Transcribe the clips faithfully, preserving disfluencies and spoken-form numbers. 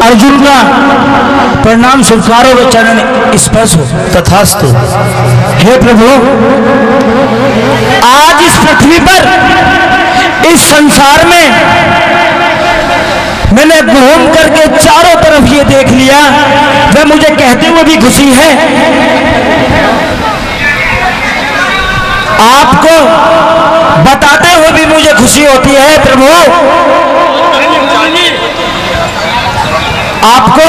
अर्जुन का प्रणाम स्वीकार हो, चरण स्पर्श हो। तथास्तु। हे प्रभु, आज इस पृथ्वी पर, इस संसार में मैंने घूम करके चारों तरफ ये देख लिया, वह मुझे कहते हुए भी खुशी है, आपको बताते हुए भी मुझे खुशी होती है प्रभु। आपको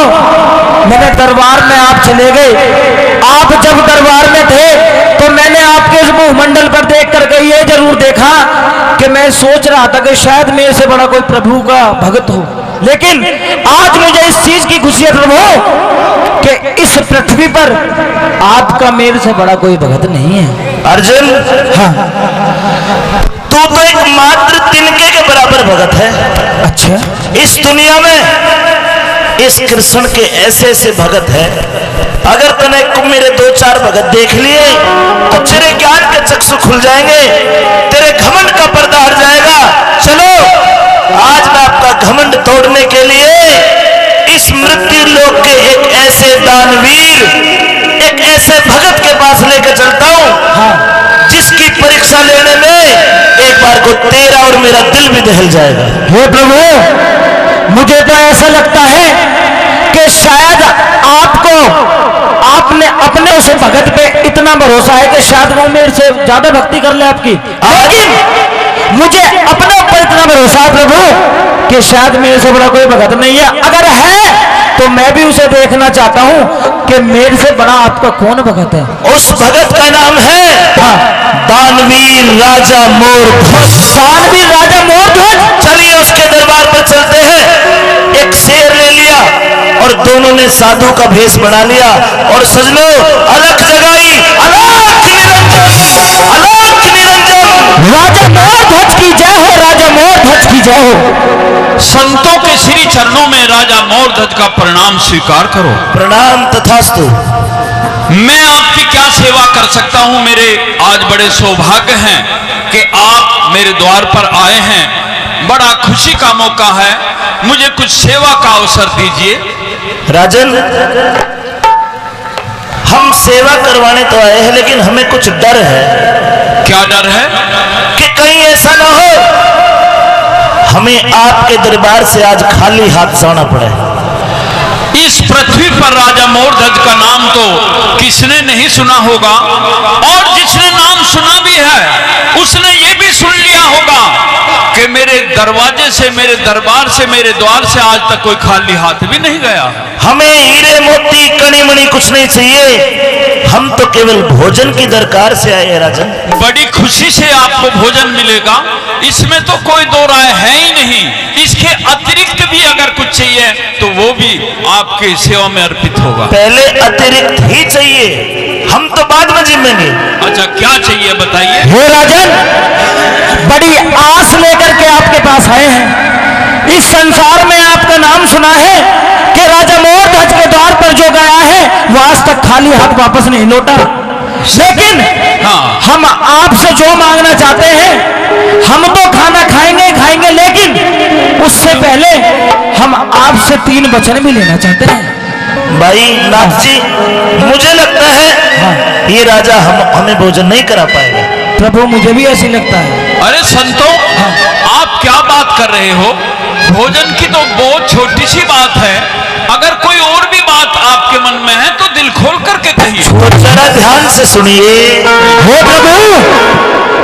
मैंने दरबार में, आप चले गए, आप जब दरबार में थे तो मैंने आपके इस मुखमंडल पर देख करके ये जरूर देखा कि मैं सोच रहा था कि शायद मेरे से बड़ा कोई प्रभु का भक्त हो, लेकिन आज मुझे इस चीज की खुशी है प्रभु कि इस पृथ्वी पर आपका मेरे से बड़ा कोई भगत नहीं है। अर्जुन, हाँ। तू तो एकमात्र तिनके के बराबर भगत है। अच्छा। इस दुनिया में इस कृष्ण के ऐसे ऐसे भगत हैं, अगर तने कु-, मेरे दो चार भगत देख लिए तो तेरे ज्ञान के चक्षु खुल जाएंगे, तेरे घमंड का पर्दा हट जाएगा। चलो, आज मैं आपका घमंड तोड़ने के लिए इस मृत्यु लोक के एक ऐसे दानवीर, एक ऐसे भगत के पास लेकर चलता हूँ, हाँ। जिसकी परीक्षा लेने में एक बार को तेरा और मेरा दिल भी दहल जाएगा। हे प्रभु, मुझे तो ऐसा लगता है कि शायद आपको, आपने अपने उस भगत पे इतना भरोसा है कि शायद वो मेरे से ज्यादा भक्ति कर ले आपकी। लेकिन मुझे अपने ऊपर इतना भरोसा है प्रभु कि शायद मेरे से बड़ा कोई भगत नहीं है। अगर है तो मैं भी उसे देखना चाहता हूँ कि मेरे से बड़ा आपका कौन भगत है। उस भगत का नाम है, हाँ। दानवीर राजा मोरध्वज। दानवीर राजा मोरध्वज। चलिए उसके दरबार पर चलते हैं। एक शेर ले लिया और दोनों ने साधु का भेष बना लिया। और सजनो, अलख जगाई, अलख निरंजन, अलख निरंजन। राजा मोरध्वज की जय हो, राजा मोरध्वज की जय हो। संतों के श्री चरणों में राजा मोरध्वज का प्रणाम स्वीकार करो। प्रणाम। तथास्तु। मैं आपकी क्या सेवा कर सकता हूँ? मेरे आज बड़े सौभाग्य हैं कि आप मेरे द्वार पर आए हैं। बड़ा खुशी का मौका है, मुझे कुछ सेवा का अवसर दीजिए। राजन, हम सेवा करवाने तो आए हैं, लेकिन हमें कुछ डर है। क्या डर है? कि कहीं ऐसा ना हो हमें आपके दरबार से आज खाली हाथ जाना पड़े। इस पृथ्वी पर राजा मोरध्वज का नाम तो किसने नहीं सुना होगा, और जिसने नाम सुना भी है उसने ये भी सुन लिया होगा कि मेरे दरवाजे से, मेरे दरबार से, मेरे द्वार से आज तक कोई खाली हाथ भी नहीं गया। हमें हीरे मोती कणी मणि कुछ नहीं चाहिए, हम तो केवल भोजन की दरकार से आए हैं राजन। बड़ी खुशी से आपको भोजन मिलेगा, इसमें तो कोई दो राय है ही नहीं। इसके अतिरिक्त भी अगर कुछ चाहिए तो वो भी आपकी सेवा में अर्पित होगा। पहले अतिरिक्त ही चाहिए, हम तो बाद में जिमेंगे। अच्छा, क्या चाहिए बताइए। हे राजन, बड़ी आस लेकर के आपके पास आए हैं। इस संसार में आपका नाम सुना है कि राजा मोरध्वज के द्वार पर जो गया है वो आज तक खाली हाथ वापस नहीं लौटा। लेकिन हाँ। हम आपसे जो मांगना चाहते हैं, हम तो खाना खाएंगे ही खाएंगे, लेकिन उससे पहले हम आपसे तीन वचन भी लेना चाहते हैं। भाई नाथ जी, मुझे लगता है हाँ। ये राजा हम, हमें भोजन नहीं करा पाएगा। प्रभु, मुझे भी ऐसी लगता है। अरे संतों, हाँ। आप क्या बात कर रहे हो? भोजन की तो बहुत छोटी सी बात है। अगर कोई और भी बात आपके मन में है तो दिल खोल करके कहिए। तो जरा ध्यान से सुनिए। हे प्रभु,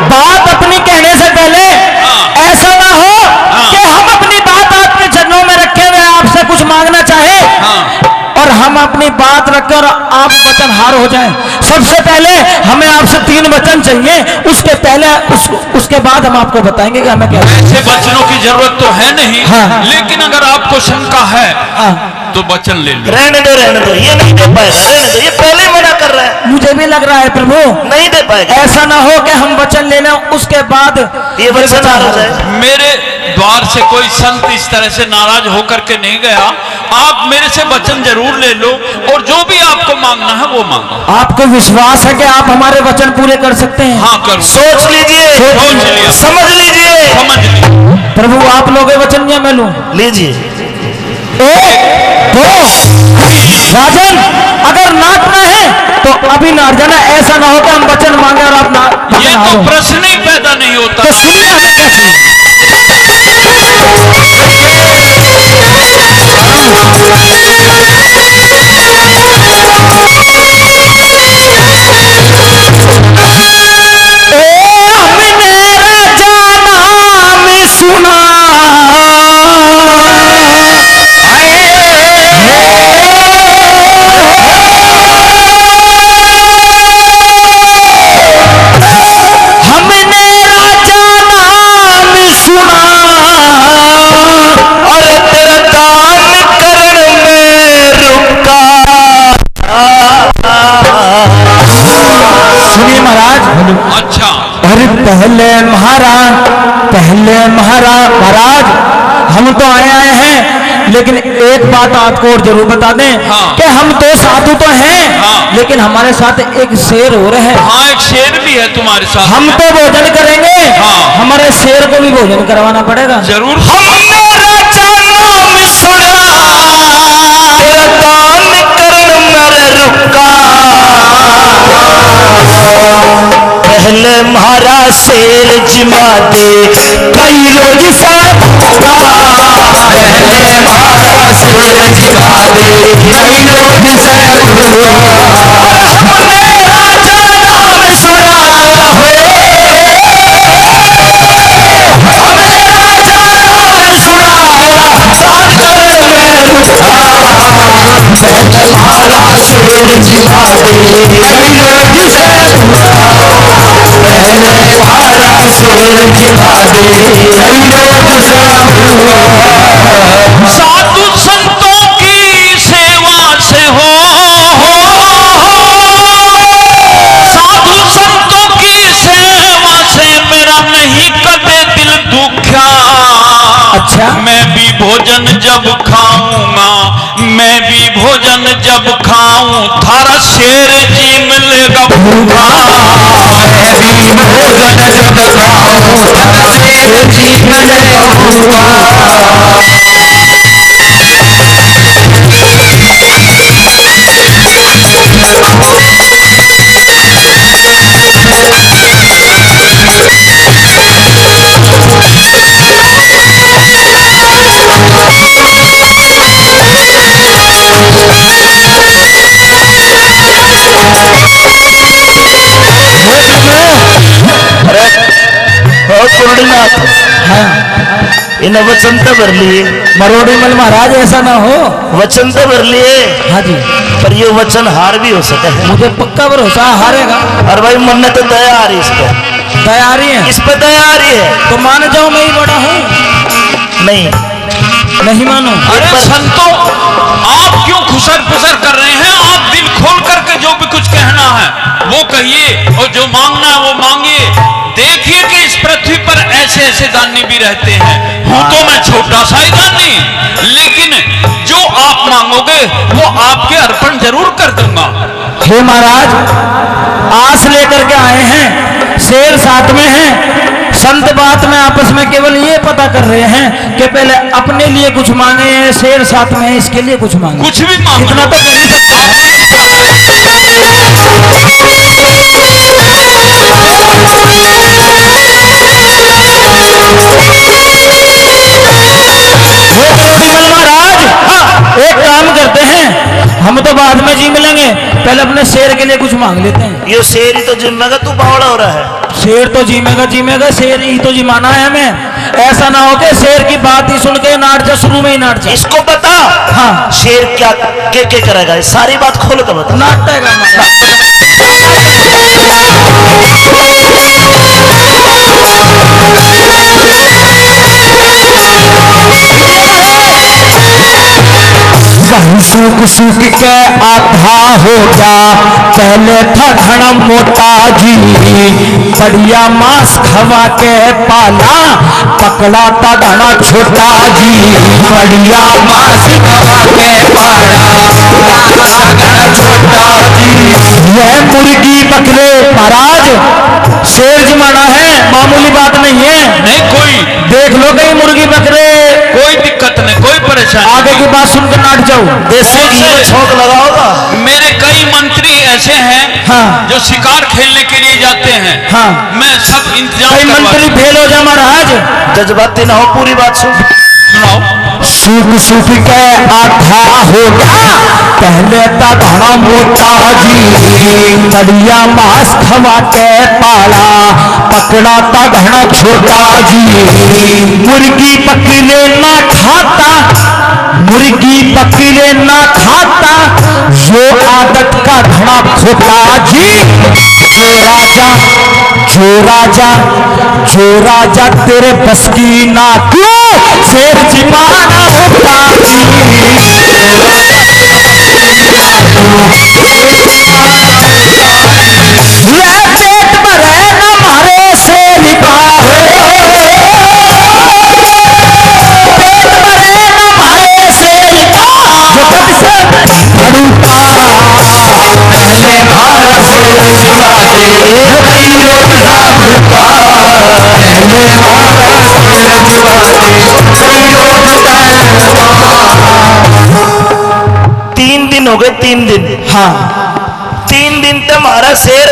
बात अपनी कहने से पहले हाँ। ऐसा ना हो हाँ। कि हम अपनी बात आपके चरणों में रखे हुए आपसे कुछ मांगना चाहे हाँ। और हम अपनी बात रखें और आप वचनहार हो जाएं। सबसे पहले हमें आपसे तीन वचन चाहिए, उसके पहले उस, उसके बाद हम आपको बताएंगे कि हमें क्या। ऐसे वचनों की जरूरत तो है नहीं, हाँ। लेकिन अगर आपको शंका है हाँ। तो वचन ले लो। रहने दो, रहने दो, ये नहीं दे पाएगा, रहने दो, ये पहले ही मना कर रहा है। मुझे भी लग रहा है प्रभु, नहीं दे पाएगा। ऐसा ना हो कि हम वचन ले लें, उसके बाद ये वचन आ जाए। मेरे द्वार से कोई संत इस तरह से नाराज होकर के नहीं गया। आप मेरे से वचन जरूर ले लो और जो भी आपको मांगना है वो मांगो। आपको विश्वास है कि आप हमारे वचन पूरे कर सकते हैं? हाँ, कर। सोच लीजिए, सोच लिया। समझ लीजिए। समझ लिया। प्रभु, आप लोगे वचन या मैं लूं? लीजिए। एक, तो राजन, अगर नाटना है तो अभी नाट जाना, ऐसा ना हो कि हम वचन मांगे और आप ना, ये तो प्रश्न ही पैदा नहीं होता। तो सुनिए हमारे सुनिए महाराज। अच्छा। अरे पहले महाराज, पहले महाराज, महाराज, हम तो आए, आए हैं, लेकिन एक बात आपको और जरूर बता दें। हाँ। कि हम दो साधु तो हैं, हाँ। लेकिन हमारे साथ एक शेर और है। हाँ, एक शेर भी है तुम्हारे साथ। हम तो भोजन करेंगे, हाँ। हमारे शेर को भी भोजन करवाना पड़ेगा। जरूर। हमने राजा नाम सुना, तेरा दान करण मर रुका। पहले म्हारा शेर जिमा दे, कई रोज सा। पहले म्हारा शेर जिमा दे, कई रोज सा। साधु संतों की सेवा से हो, साधु संतों की सेवा से मेरा नहीं कदे दिल दुख्या। अच्छा। मैं भी भोजन जब खाऊंगा, मैं भी भोजन जब खाऊं, थारा शेर जी मिलेगा भूखा। मैं भी भोजन जब खाऊं, थारा शेर जी मिलेगा भूखा। अरे, ओ कुंडलीनाथ। हाँ। इन्हें वचन तो भर लिए। मरोड़ी मल महाराज, ऐसा ना हो। वचन तो भर लिए। हाँ जी। पर ये वचन हार भी हो सके है। मुझे पक्का भरोसा हारेगा। अरे भाई, मन ने तो दया आ रही इस पे। दया आ रही है? इस पे दया आ रही है। तो मान जाओ, मैं ही बड़ा हूँ। नहीं। नहीं मानो। अरे पर संतों, आप क्यों खुसर पुसर कर रहे हैं? आप दिल खोल करके जो भी कुछ कहना है वो कहिए, और जो मांगना है वो मांगिए। देखिए कि इस पृथ्वी पर ऐसे ऐसे दानी भी रहते हैं। हूँ तो मैं छोटा सा ही दानी, लेकिन जो आप मांगोगे वो आपके अर्पण जरूर कर दूंगा। हे महाराज, आस लेकर के आए हैं, शेर साथ में है। संत बात में आपस में केवल ये पता कर रहे हैं कि पहले अपने लिए कुछ मांगे, शेर साथ में है, इसके लिए कुछ मांगे। कुछ भी मांग लो। इतना तो कर ही सकते हैं। हे करोड़ीमल महाराज, हाँ। एक काम करते हैं, हम तो बाद में जी मिलेंगे, पहले अपने शेर के लिए कुछ मांग लेते हैं। ये शेर ही तो जिम्मेगा, तू बावड़ा हो रहा है। शेर तो जिम्मेगा, जिम्मेगा, शेर ही तो जिमाना है हमें। ऐसा ना हो कि शेर की बात ही सुन के नाट जा, शुरू में ही नाट जा। इसको बता, हाँ। शेर क्या, के, के करेगा, ये सारी बात खोल के बता। नाटेगा हमारा। सूख सूख के आधा हो गया, पहले था घना मोटा जी, बढ़िया मांस खवा के पाला, पकड़ा था घना छोटा जी, बढ़िया मांस खवा के पाला, पकड़ा था घना छोटा जी। यह मुर्गी बकरे महाराज, शेर जिमाना है, मामूली बात नहीं है। नहीं कोई। देख लो कहीं मुर्गी बकरे कोई दिक्कत नहीं, कोई परेशानी आगे नहीं। की बात सुनकर नाट जाओ। देसी घी में छोंक लगाओगा। मेरे कई मंत्री ऐसे हैं हाँ। जो शिकार खेलने के लिए जाते हैं। हाँ। मैं सब इंतजाम कई करवा मंत्री दूँ। फेल हो जाए महाराज। जज्बाती ना हो, पूरी बात सुन। सुनाओ। सूख सूख के आधा हो गया, पहले तो घना मोटा जी, तड़िया मांस खवा के पाला, पकड़ा था घना छोटा जी। मुर्गी बकरे ना खाता, मुर्गी बकरे ना खाता, यो आदत का घना खोटा जी। जो राजा, जो राजा, जो राजा तेरे बस की ना, क्यों शेर जी माना होता जी। ले पेट भरे ना मारे शेर का, पेट भरे ना मारे शेर का, जो कब से बड़ू का। तीन दिन हो गए, तीन दिन। हाँ। तीन दिन ते म्हारा शेर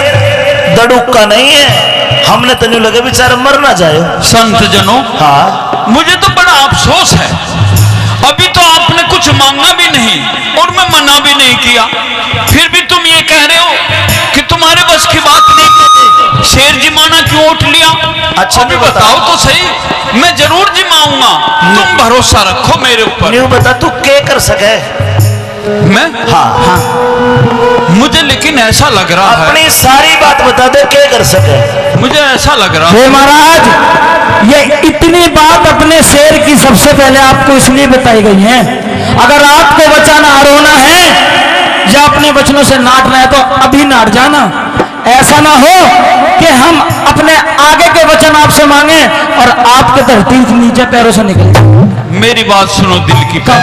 दड़ुका नहीं है। हमने तो न्यू लगे बेचारा मर ना जाए। संत जनों, हाँ। मुझे तो बड़ा अफसोस है, अभी तो आपने कुछ मांगा भी नहीं और मैं मना भी नहीं किया, फिर भी तुम ये कह रहे हो कि तुम्हारे बस की बात नहीं। शेर जिमाना क्यों उठ लिया? अच्छा, अभी न्यू बता। बताओ तो सही, मैं जरूर जिमाऊंगा, तुम भरोसा रखो मेरे ऊपर। न्यू बता, तू के कर सके? मैं? हाँ। हाँ। मुझे लेकिन ऐसा लग रहा है। अपनी सारी बात बता दे, के कर सके? मुझे ऐसा लग रहा हे है। महाराज, ये इतनी बात अपने शेर की सबसे पहले आपको इसलिए बताई गई है, अगर आपको बचाना, रोना है या अपने वचनों से नाटना है तो अभी नाट जाना। ऐसा ना हो कि हम अपने आगे के वचन आपसे मांगे और आपके धरती नीचे पैरों से निकल जाए। मेरी बात सुनो, दिल की बात।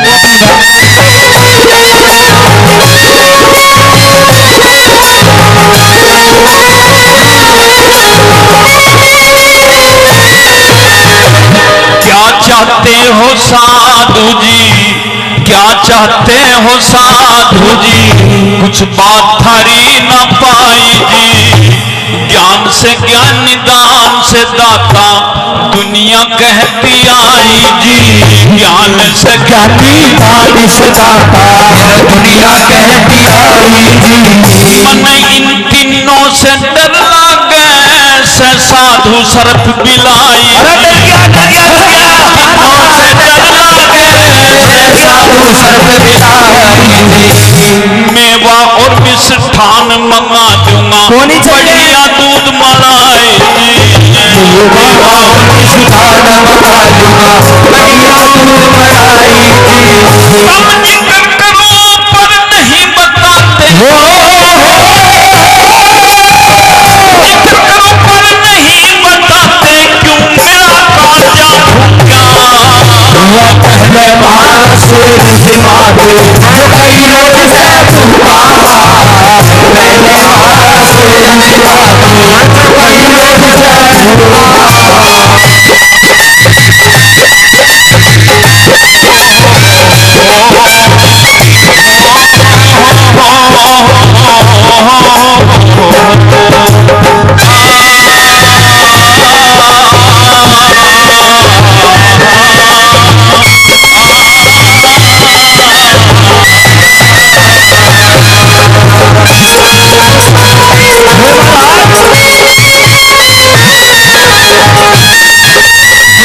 क्या चाहते हो साधु जी, क्या चाहते हो साधु जी, कुछ बात थारी ना पाई जी। ज्ञान से ज्ञानी, दान से दाता, दुनिया कहती आई जी। ज्ञान से ज्ञानी, दान से दाता, दुनिया कहती आई जी। मन इन तीनों से डर लागे, से साधु सर्प बिलाई। अरे डर गया, डर गया, डर गया। तीनों से डर लागे, से साधु सर्प बिलाई। मेवा और मिष्ठान मंगा दूंगा, कोनी चाहिए। बढ़िया दूध मलाई जी। मेवा और मिष्ठान मंगा दूंगा, बढ़िया दूध मलाई जी। अपनी टक्करों पर नहीं बताते। हो। टक्करों पर नहीं बताते, क्यों मेरा काजा भूंगा। पहले मार से दिमाग, जो कई लोग से भूखा। पहले मार से दिमाग, जो कई लोग से भूखा।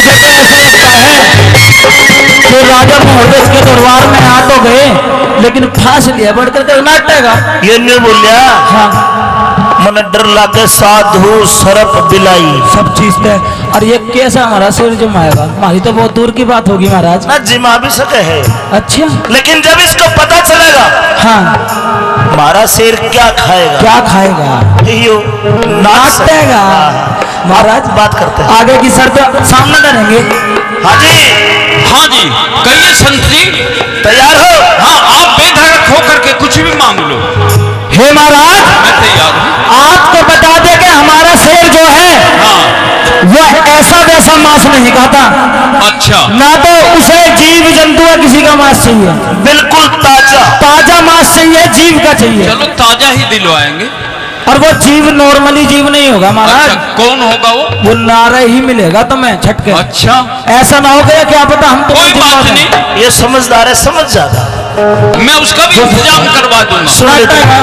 मुझे तो ऐसा लगता है कि राजा महोदय के दरबार में आ तो गए, लेकिन फांस लिया बढ़कर के नाटेगा। ये नहीं बोलिया। हाँ। मन डर लागे साधु सर्प बिलाई। सब चीज पे। और ये कैसा हमारा शेर जमाएगा? हमारी तो बहुत दूर की बात होगी महाराज। ना जिमा भी सके है। अच्छा। लेकिन जब इसको पता चलेगा, हाँ। हमारा शेर क्या खाएगा? क्या खाएगा? यो नाच नाटेगा। हाँ। महाराज, बात करते हैं। आगे की शर्त सामने धरेंगे। हाँ जी। हाँ जी, कहिए संत जी। तैयार हो? हाँ, आप बेधड़क होकर के कुछ भी मांग लो। हे महाराज, मैं तैयार हूँ। आपको बता दे कि हमारा शेर जो है, हाँ। वो ऐसा वैसा मांस नहीं खाता। अच्छा। ना तो उसे जीव जंतु का किसी का मांस चाहिए। बिल्कुल ताजा। ताजा मांस चाहिए, जीव का चाहिए। चलो, ताजा ही दिलवाएंगे। और वो जीव normally जीव नहीं होगा महाराज। अच्छा, कौन होगा वो? वो नारा ही मिलेगा तुम्हें छटके। अच्छा। ऐसा ना हो गया, क्या पता हम तुम्हें कोई बात नहीं, ये समझदार है, समझ जाएगा। मैं उसका भी इंतजाम करवा दूंगा। सुन लेते हैं।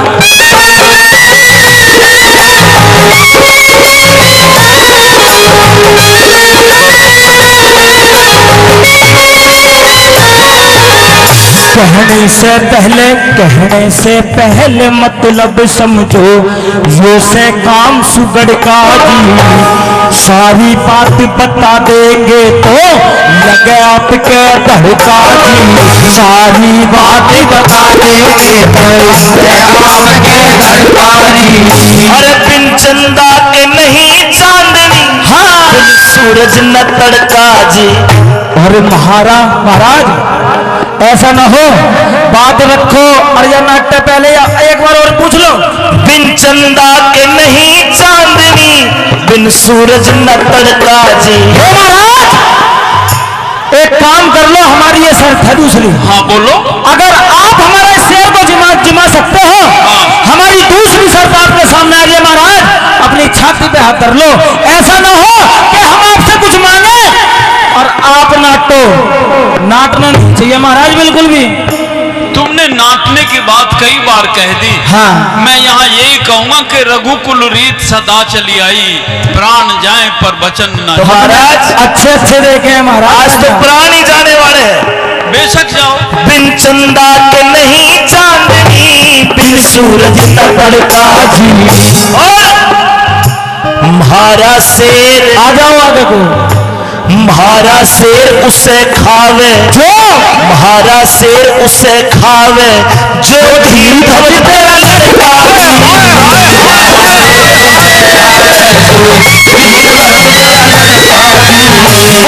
कहने से पहले, कहने से पहले मतलब समझो, यो से काम सुगड़ का जी। सारी बात बता देंगे तो लगे आपके धड़का जी। सारी बात बता देंगे तो लगे आपके धड़का जी। अरे बिन चंदा के नहीं चांदनी, हाँ। बिन सूरज न तड़का जी। अरे महारा-, महाराज, ऐसा ना हो, बात रखो। और या नाट्य पहले या एक बार और पूछ लो। बिन चंदा के नहीं चांदनी, बिन सूरज न तड़का जी। हे महाराज, एक काम कर लो, हमारी ये शर्त है दूसरी। हाँ, बोलो। अगर आप हमारे शेर को जिमा, जिमा सकते हो, हाँ। हमारी दूसरी शर्त आपके सामने आ रही है महाराज, अपनी छाती पे हाथ धर लो। ऐसा ना हो कि हम आपसे कुछ मांगे और आप नाटो। नाटना नहीं चाहिए महाराज बिल्कुल भी। तुमने नाटने की बात कई बार कह दी। हाँ। मैं यहाँ यही कहूंगा कि रघुकुल रीत सदा चली आई, प्राण जाए पर वचन ना तो जाए। महाराज, अच्छे अच्छे देखे हैं महाराज। आज तो प्राण ही जाने वाले हैं। बेशक जाओ। बिन चंदा के नहीं चांदनी, बिन सूरज न तड़का जी। और म्हारा शेर, आ जाओ आगे को। म्हारा शेर उसे खावे, जो? म्हारा शेर उसे खावे, जो धीर धवज तेरा लड़का।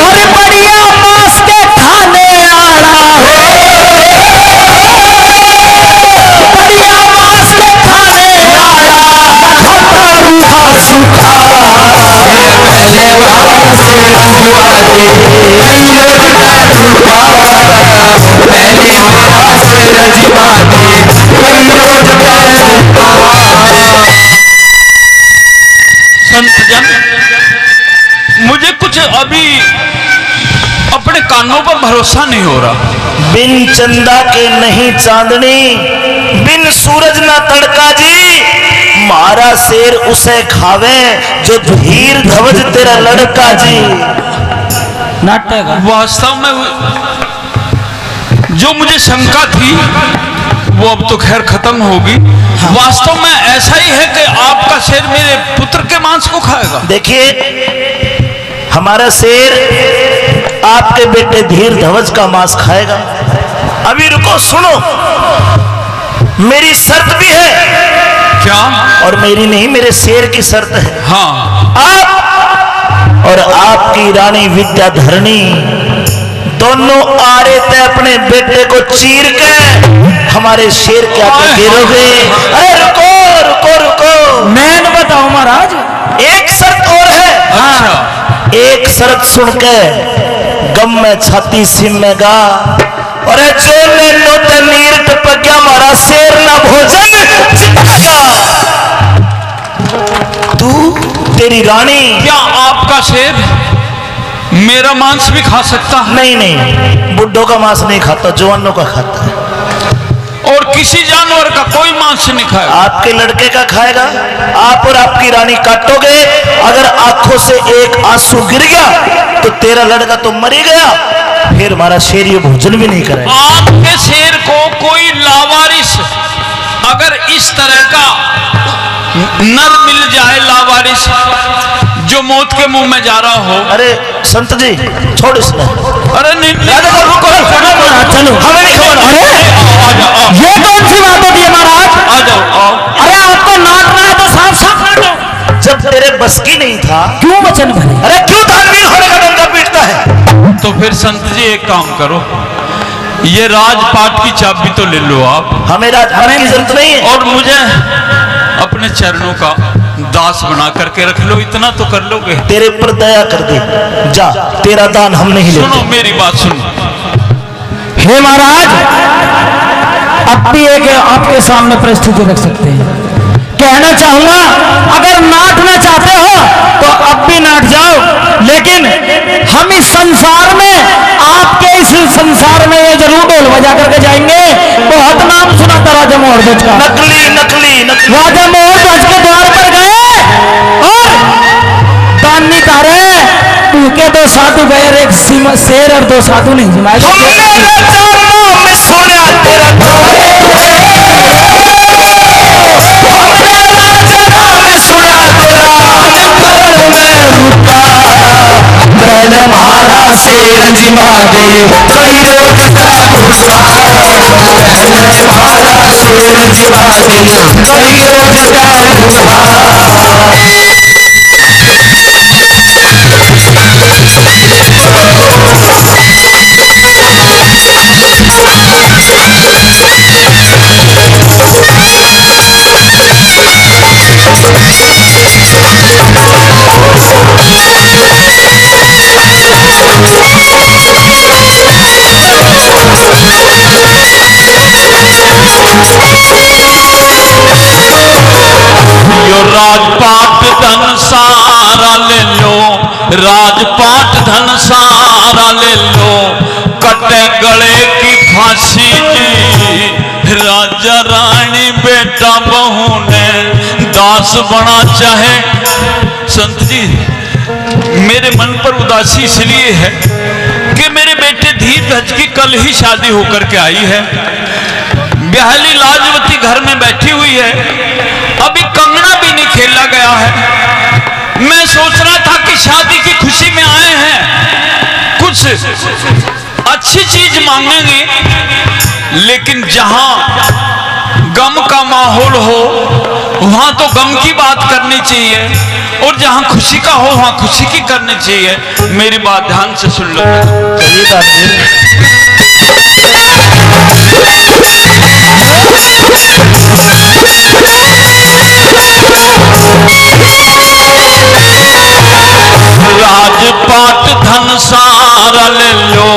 और बढ़िया मांस के खाने वाला, बढ़िया मांस के खाने वाला, संत जन, मुझे कुछ अभी अपने कानों पर भरोसा नहीं हो रहा। बिन चंदा के नहीं चांदनी, बिन सूरज ना तड़का जी। म्हारा शेर उसे खावे जो धीर धवज तेरा लड़का जी। नाटक है। वास्तव में जो मुझे शंका थी, वो अब तो खैर खत्म होगी। हाँ। वास्तव में ऐसा ही है कि आपका शेर मेरे पुत्र के मांस को खाएगा? देखिए, हमारा शेर आपके बेटे धीर धवज का मांस खाएगा। अभी रुको, सुनो, मेरी शर्त भी है। क्या? और मेरी नहीं, मेरे शेर की शर्त है। हाँ। आप और आपकी रानी विद्याधरणी दोनों आड़े तै अपने बेटे को चीर के हमारे शेर के आगे गिरोगे। अरे रुको, रुको, रुको। मैं न बताऊं महाराज। एक शर्त और है। अच्छा। एक शर्त सुन के गम में छाती सिमेगा। अरे जो नैनो ते नीर टपक गया, म्हारा शेर ना भोजन। तू, तेरी रानी। क्या आपका शेर मेरा मांस भी खा सकता है? नहीं, नहीं, बुड्ढों का मांस नहीं खाता, जवानों का खाता है। और किसी जानवर का कोई मांस नहीं खाएगा? आपके लड़के का खाएगा। आप और आपकी रानी काटोगे, अगर आंखों से एक आंसू गिर गया तो तेरा लड़का तो मर ही गया, फिर हमारा शेर ये भोजन भी नहीं करेगा। आपके शेर को कोई लावारिस अगर इस तरह का नर मिल जाए, लावारिस, जो मौत के मुंह में जा रहा हो। अरे संत जी, छोड़ इसने। अरे नहीं, नहीं। राजा साहब, रुको, रुको, रुको, चलो। हमें नहीं खबर। अरे, आ जाओ, आओ। ये कौन सी बात होती है महाराज? आ जाओ, आओ। अरे, आपको नाटना है तो साफ साफ नाटो। जब तेरे बस की नहीं था, क्यों वचन भरे? अरे, क्यों तानवीर होने का डंका पीटता है? तो फिर संत जी, एक काम करो, ये राजपाट की चाबी तो ले लो आप। हमें राजपाट की जरूरत नहीं है। और मुझे अपने चरणों का दास बना करके रख लो, इतना तो कर लोगे। तेरे पर दया कर दे, जा, तेरा दान हम नहीं लेते। सुनो मेरी बात, सुनो। हे महाराज, अब भी एक आपके सामने परिस्थिति रख सकते हैं। कहना चाहूंगा, अगर नाटना चाहते हो तो अब भी नाट जाओ, लेकिन हम इस संसार में, आपके इस संसार में ये जरूर ढोल बजा करके जाएंगे। बहुत नाम सुना था राजा मोहर ध्वज का। नकली, नकली, नकली। राजा मोहर ध्वज के द्वार पर गए और दान नहीं तारे, भूखे दो साधु गए, एक शेर और दो साधु नहीं जिमाए। यो राजपाट धन सारा ले लो, राजपाट धन सारा ले लो, कटे गले की फांसी जी। राजा रानी बेटा बहू ने दास बना चाहे। संत जी, मेरे मन पर उदासी इसलिए है कि मेरे बेटे धीरज की कल ही शादी होकर के आई है। ब्याहली लाजवती घर में बैठी हुई है, अभी कंगना भी नहीं खेला गया है। मैं सोच रहा था कि शादी की खुशी में आए हैं, कुछ अच्छी चीज मांगेंगे, लेकिन जहां गम का माहौल हो, वहां तो गम की बात करनी चाहिए, और जहां खुशी का हो, वहां खुशी की करनी चाहिए। मेरी बात ध्यान से सुन लो। सही बात है। राजपाट धन सारा ले लो,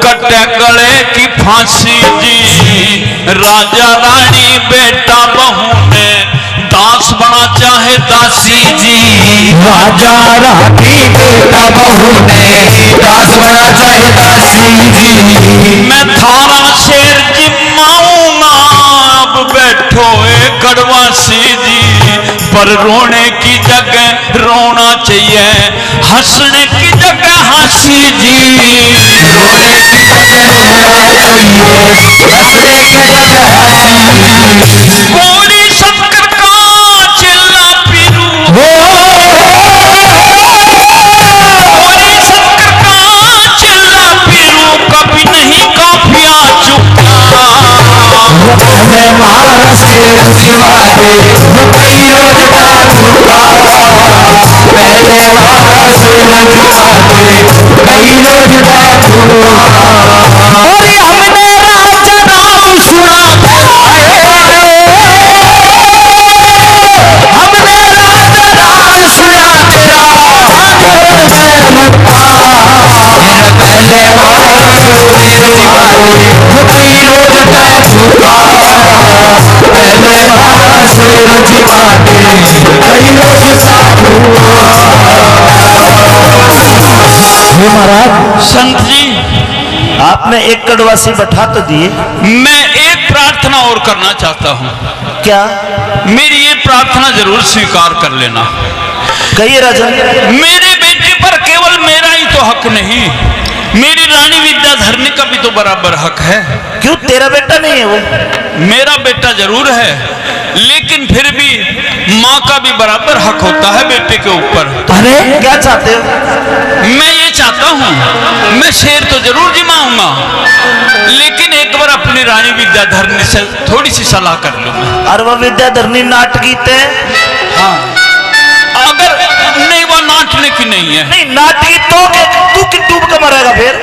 कटे गले की फांसी जी। राजा रानी बेटा बहू ने दास बना चाहे दासी जी। राजा रानी बेटा बहू ने दास बना चाहे दासी जी। मैं थारा शेर जिम्माऊंगा, अब बैठो ए कड़वासी जी। पर रोने की जगह रोना चाहिए, हंसने की जगह हंसी जी। गोरी शंकर का चेला पीरू हो, गोरी शंकर का चेला पीरू कभी नहीं काफिया चुका। महाराज, संत जी, आपने एक कड़वासी बैठा तो दिए। मैं एक प्रार्थना और करना चाहता हूँ। क्या? मेरी ये प्रार्थना जरूर स्वीकार कर लेना। कहिए राजा। मेरे बेटे पर केवल मेरा ही तो हक नहीं, मेरी रानी विद्याधरणी का भी तो बराबर हक है। क्यों, तेरा बेटा नहीं है वो? मेरा बेटा जरूर है, लेकिन फिर भी माँ का भी बराबर हक होता है बेटे के ऊपर। अरे, क्या चाहते हो? मैं ये चाहता हूँ, मैं शेर तो जरूर जिमाऊंगा, लेकिन एक बार अपनी रानी विद्याधरणी से थोड़ी सी सलाह कर लूंगा। और वो विद्याधरणी नाटकी ते? हाँ। अगर नहीं, वो नाटने की नहीं है। नहीं, नाटकी तो के, तू कि डूब के मरेगा फिर?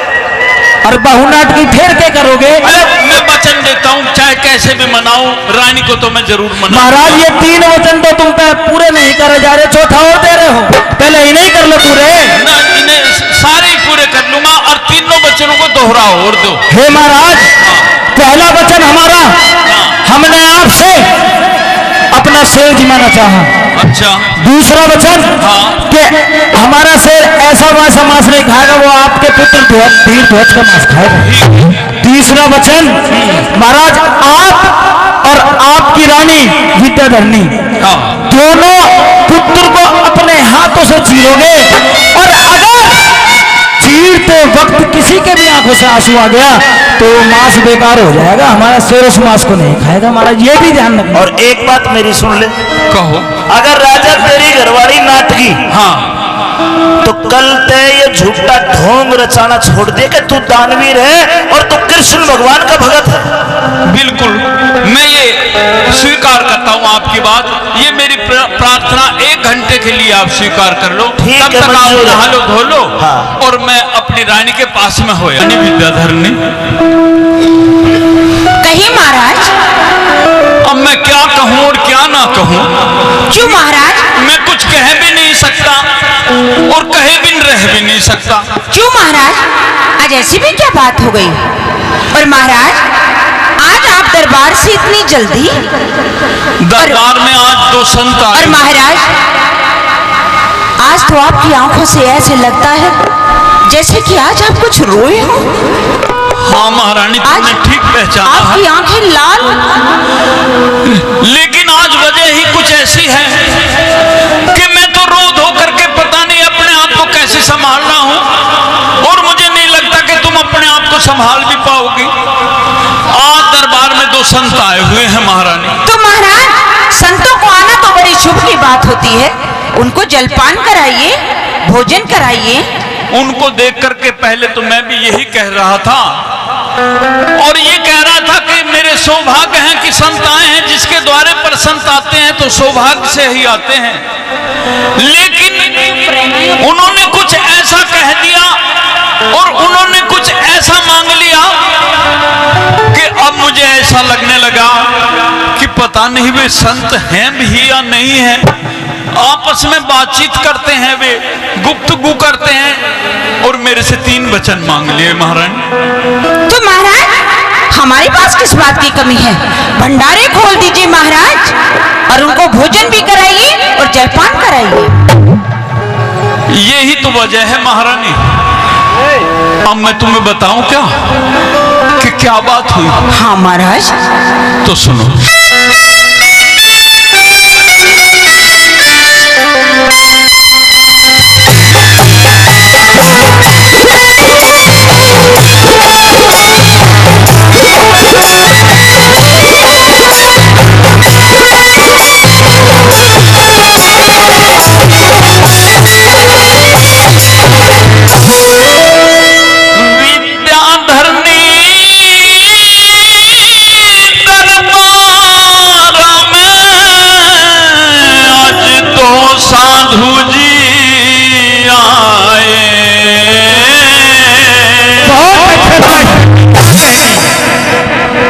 और बहु नाटकी फिर क्या करोगे? अरे, मैं वचन देता हूँ, चाहे कैसे भी मना रानी को तो मैं जरूर मना। महाराज, ये तीन वचन तो तुम पे पूरे नहीं करे जा रहे, चौथा और दे रहे हो, पहले इन्हें ही कर लो पूरे। ना, इन्हें सारे ही पूरे कर लूंगा और तीनों वचनों को दोहराओ और दो। हे महाराज, हाँ। पहला वचन हमारा, हाँ। हमने आपसे अपना शेर जिमाना चाहा। अच्छा। दूसरा वचन, हाँ। कि हमारा शेर ऐसा वैसा मांस नहीं खाएगा, वो आपके पुत्र ध्वज, धीर ध्वज का मांस खाएगा। ठीक है। तीसरा वचन, महाराज, आप और आपकी रानी विद्याधरणी, हाँ। दोनों पुत्र को अपने हाथों से चीरोगे और अगर चीरते वक्त किसी के भी आंखों से आंसू आ गया तो वो मांस बेकार हो जाएगा। हमारा शेर उस मांस को नहीं खाएगा महाराज, ये भी ध्यान रखना। और एक बात मेरी सुन ले। कहो। अगर राजा तेरी घरवाली नाटकी, हाँ। तो कल तय ये झूठा ढोंग रचाना छोड़ दे कि तू दानवीर है और तू कृष्ण भगवान का भगत है। बिल्कुल, मैं ये स्वीकार करता हूँ आपकी बात। ये मेरी प्र-, प्रार्थना एक घंटे के लिए आप स्वीकार कर लो। ठीक है, तब तक आप मंजूर है। नहा लो, धो लो, हाँ। और मैं अपनी रानी के पास में होया। रानी विद्याधरणी। कहिए महाराज। अब मैं क्या कहूँ और क्या ना कहूँ? क्यों महाराज? मैं कुछ कह भी नहीं सकता और कहे बिन रह भी नहीं सकता। क्यों महाराज, आज ऐसी भी क्या बात हो गई? और महाराज, आज आप दरबार से इतनी जल्दी? दरबार में आज दो संत आए। और महाराज, आज तो आपकी आंखों से ऐसे लगता है जैसे कि आज आप कुछ रोए हो। हाँ महारानी, तुमने आज ठीक पहचाना है। आपकी आंखें लाल। लेकिन आज वजह ही कुछ ऐसी है कि मैं तो रो धो करके पता नहीं अपने आप को कैसे संभाल रहा हूँ, और मुझे नहीं लगता कि तुम अपने आप को संभाल भी पाओगी। आज दरबार में दो संत आए हुए हैं महारानी। तो महाराज, संतों को आना तो बड़ी शुभ की बात होती है, उनको जलपान कराइए, भोजन कराइए। उनको देख करके पहले तो मैं भी यही कह रहा था, और ये कह रहा था कि मेरे सौभाग्य हैं कि संत आए हैं, जिसके द्वारे पर संत आते हैं तो सौभाग्य से ही आते हैं। लेकिन उन्होंने कुछ ऐसा कह दिया और उन्होंने कुछ ऐसा मांग लिया कि अब मुझे ऐसा लगने लगा कि पता नहीं वे संत हैं भी या नहीं हैं। आपस में बातचीत करते हैं, वे गुफ्तगू करते हैं, और मेरे से तीन वचन मांग लिए महारानी। तो महाराज, हमारे पास किस बात की कमी है? भंडारे खोल दीजिए महाराज, और उनको भोजन भी कराइए और जलपान कराइए। यही तो वजह है महारानी। अब मैं तुम्हें बताऊं क्या कि क्या बात हुई? हाँ महाराज। तो सुनो। विद्याधरणी दरबार में आज तो साधु जी आए। बहुत अच्छे, बहुत अच्छे।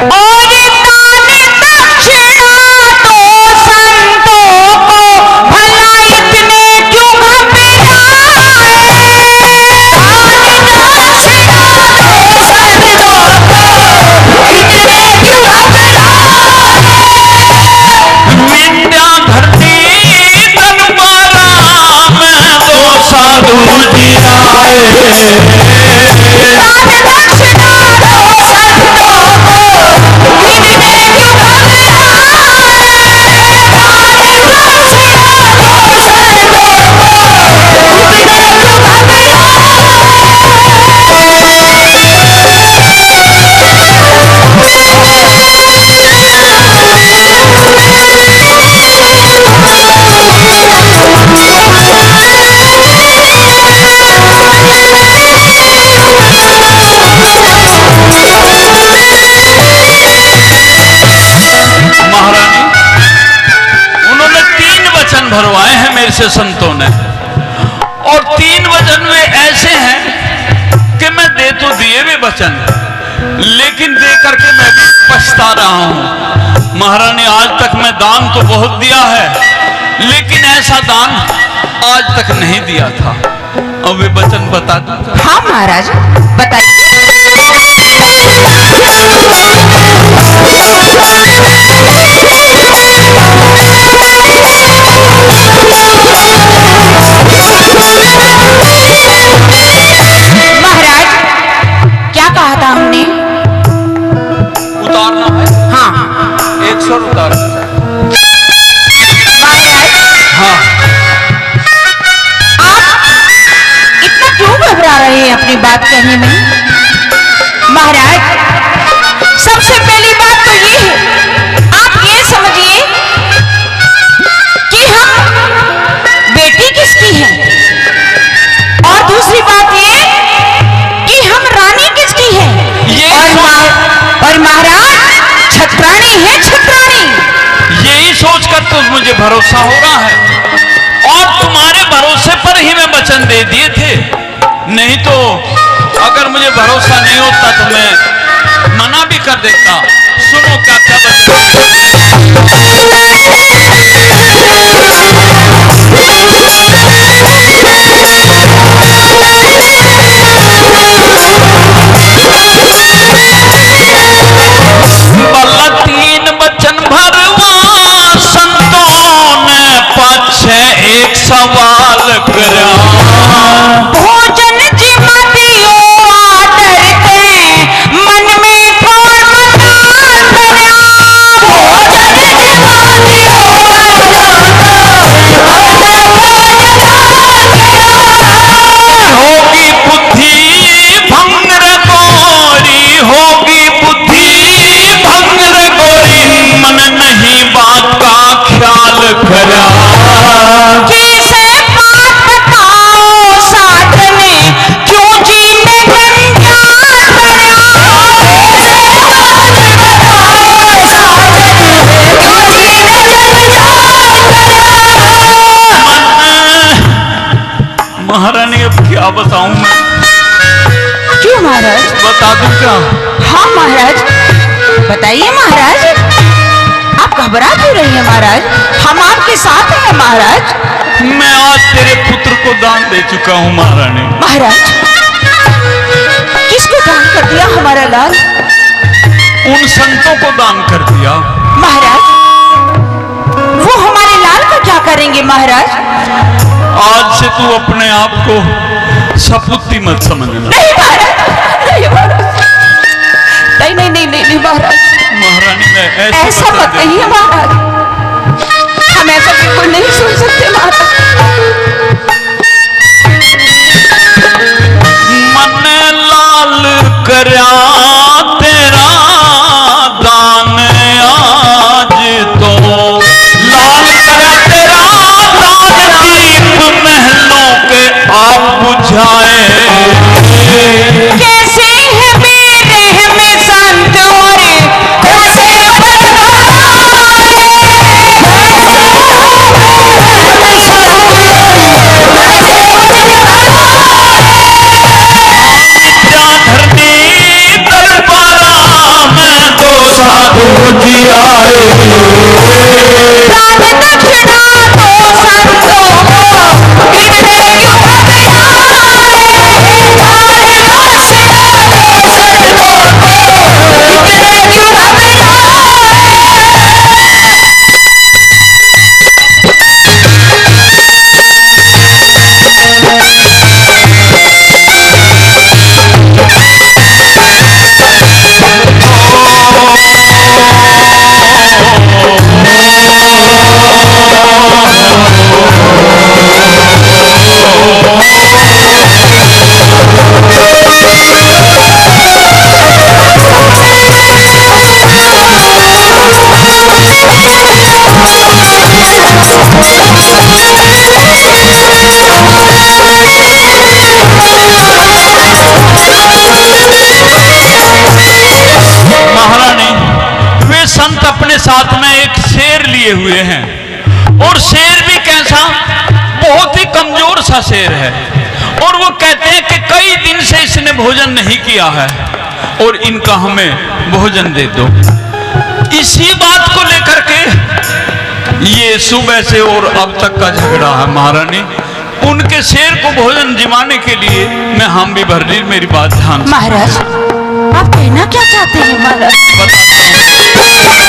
और दान दक्षिणा तो संतों को भला इतने क्यों घबराए? दान दक्षिणा तो संतों को इतने क्यों घबराए? विद्याधरणी दरबारा में दो साधु जी आए। महारानी, उन्होंने तीन वचन भरवाए हैं मेरे से संतों ने, और तीन वचन वे ऐसे हैं कि मैं दे तो दिए वे वचन, लेकिन दे करके मैं भी पछता रहा हूं। महारानी, आज तक मैं दान तो बहुत दिया है, लेकिन ऐसा दान आज तक नहीं दिया था। अब वे वचन बता दो। हाँ महाराज, बताइए। महाराज, क्या कहा था हमने? उतारना है। हाँ। एक सौ उतार। महाराज, हाँ। आप इतना क्यों घबरा रहे हैं अपनी बात कहने में? महाराज, सबसे पहली बात तो ये है, आप ये समझिए कि हम बेटी किसकी हैं, और दूसरी बात ये कि हम रानी किसकी हैं। ये और सोच- मा-, और महाराज छत्राणी है, छत्राणी। यही सोचकर तो मुझे भरोसा हो रहा है, और तुम्हारे भरोसे पर ही मैं वचन दे दिए थे, नहीं तो अगर मुझे भरोसा नहीं होता तो मैं मना भी कर देता। सुनो क्या क्या वचन। भला तीन वचन भरवा संतों ने पाछे एक सवाल करया। भोजन जिमा दियो आदर ते, मन में कौन मकान धरया। भोजन जिमा दियो आदर ते, मन में कौन मकान धरया। होगी बुद्धि भंग रे गोरी, होगी बुद्धि भंग रे गोरी, मन नहीं बात का ख्याल करा। कैसे बात बताओ साथ में, क्यों जी में जंजाल भरा। कैसे बात बताओ साथ में, क्यों जी में जंजाल भरा। मन महारानी, अब क्या बताऊं मैं? क्यों महाराज? बता दूं क्या? हाँ महाराज, बताइए महाराज। आप घबरा क्यों रही हैं महाराज? हम आपके साथ हैं महाराज। मैं आज तेरे पुत्र को दान दे चुका हूँ महारानी। महाराज, किसको दान कर दिया हमारा लाल? उन संतों को दान कर दिया। महाराज, वो हमारे लाल का क्या करेंगे महाराज? आज से तू अपने आप को सपूती मत समझना। नहीं महाराज, नहीं महाराज। नहीं, नहीं, नहीं, नहीं, नहीं महाराज। महारानी, मैं ऐसी ऐसा मत कहिए महाराज। हम ऐसा बिल्कुल नहीं सुन सकते महाराज। मन लाल करया तेरा दान आज तो, लाल करया तेरा दान, दीप महलों के आप बुझाए। कैसे है बेरहम संत और कैसे बदनाम। विद्याधर जी दरबारा में दो साधु जी आए। दान दक्षिणा दो संतों को, बिगड़े क्यों अब यार। दान दक्षिणा दो संतों को, बिगड़े क्यों अब यार। महारानी, वे संत अपने साथ में एक शेर लिए हुए हैं, और शेर भी कैसा, बहुत ही कमजोर सा शेर है। और वो कहते हैं कि कई दिन से इसने भोजन नहीं किया है और इनका हमें भोजन दे दो। इसी बात को ये सुबह से और अब तक का झगड़ा है महारानी। उनके शेर को भोजन जिमाने के लिए मैं हम भी भर ली, मेरी बात ध्यान से। महाराज, आप कहना क्या चाहते हैं महाराज? बताता हूँ।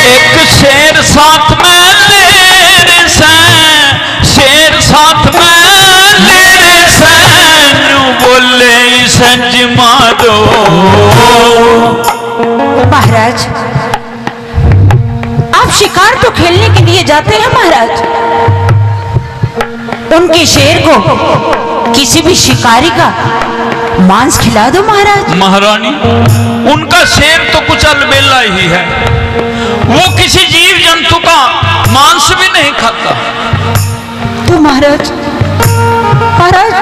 एक शेर साथ में ले रे सै, शेर साथ में ले रे सै, न्यू बोले सै जिमा दो। महाराज, आप शिकार तो खेलने के लिए जाते हैं महाराज, उनके शेर को किसी भी शिकारी का मांस खिला दो महाराज। महारानी, उनका शेर तो कुछ अलबेला ही है, वो किसी जीव जंतु का मांस भी नहीं खाता। तो महाराज, महाराज,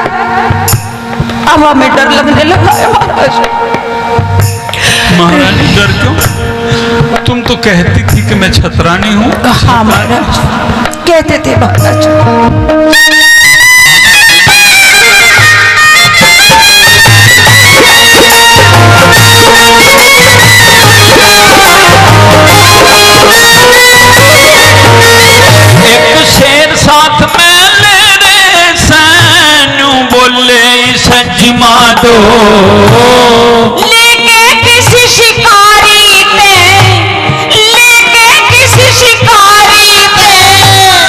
अब हमें डर लगने लगा है महाराज। महारानी, डर क्यों? तुम तो कहती थी कि मैं छतरानी हूँ। हाँ महाराज, कहते थे महाराज। एक शेर साथ में ले रे सै, न्यू बोले सै जिमा दो। लेके किसी शिकारी ने, लेके किसी शिकारी ने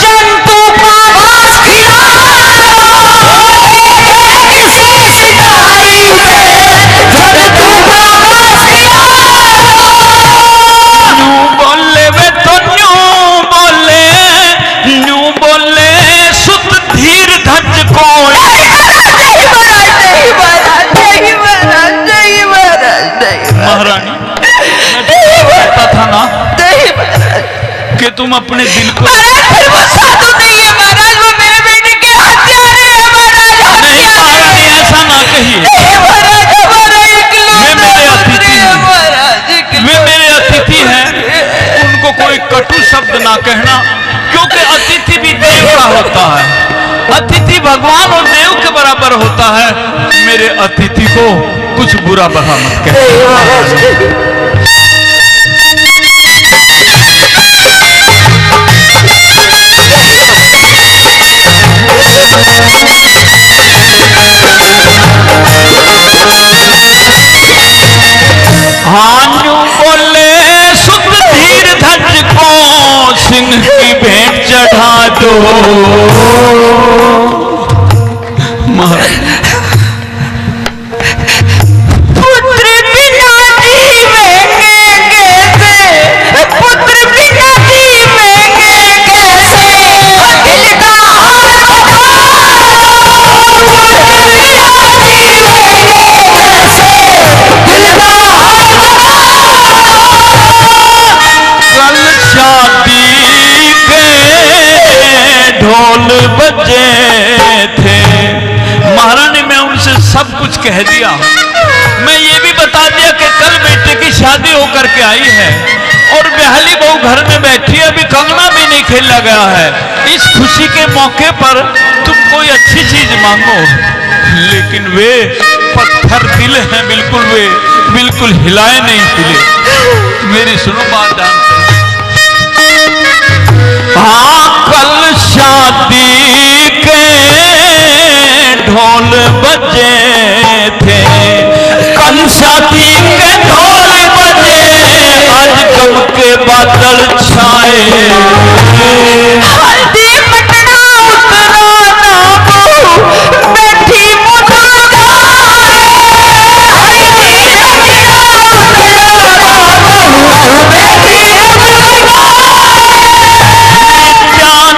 जंतु का मांस खिला दो। लेके किसी शिकारी ने जंतु का मांस खिला दो। न्यू बोले वे तो न्यू बोले, न्यू बोले सुत धीर धज को। नहीं महाराज, नहीं महाराज, नहीं महाराज, नहीं महाराज, नहीं महाराज। महारानी, मैं कहता था ना कि तुम अपने दिल को। महाराज, फिर वो साधु नहीं है महाराज, वो मेरे बेटे के हत्यारे है महाराज। नहीं महारानी, ऐसा ना कहिए। नहीं महाराज, हमारा इकलौता पुत्र है महाराज, इकलौता पुत्र है। वे मेरे अतिथि हैं, उनको कोई कटु शब्द ना कहना, क्योंकि अतिथि भी देव का होता है। अतिथि भगवान और देव के बराबर होता है। मेरे अतिथि को कुछ बुरा भला मत कह। हाँ, न्यू बोले सुत धीर धज को सिंह की भेंट चढ़ा दो। महाराज, पुत्र बिना जीवेंगे कैसे, पुत्र बिना जीवेंगे कैसे, दिल का हाल बता दो। पुत्र बिना जीवेंगे कैसे, दिल का हाल बता दो। कल शादी के ढोल बजे थे। महारानी, मैं उनसे सब कुछ कह दिया। मैं ये भी बता दिया कि कल बेटे की शादी होकर के आई है और ब्याहली बहू घर में बैठी है, अभी कंगना भी नहीं खेला गया है। इस खुशी के मौके पर तुम कोई अच्छी चीज मांगो। लेकिन वे पत्थर दिल हैं, बिल्कुल वे बिल्कुल हिलाए नहीं, हिले। मेरी सुनो बात ध्यान से। हाँ, कल शादी के ढोल बजे थे, कल शादी के ढोल बजे, आज गम के बादल छाए। हल्दी पटना उतरा ना बहू, बैठी मुदा गाए। हल्दी पटना उतरा ना बहू, बैठी मुदा गाए।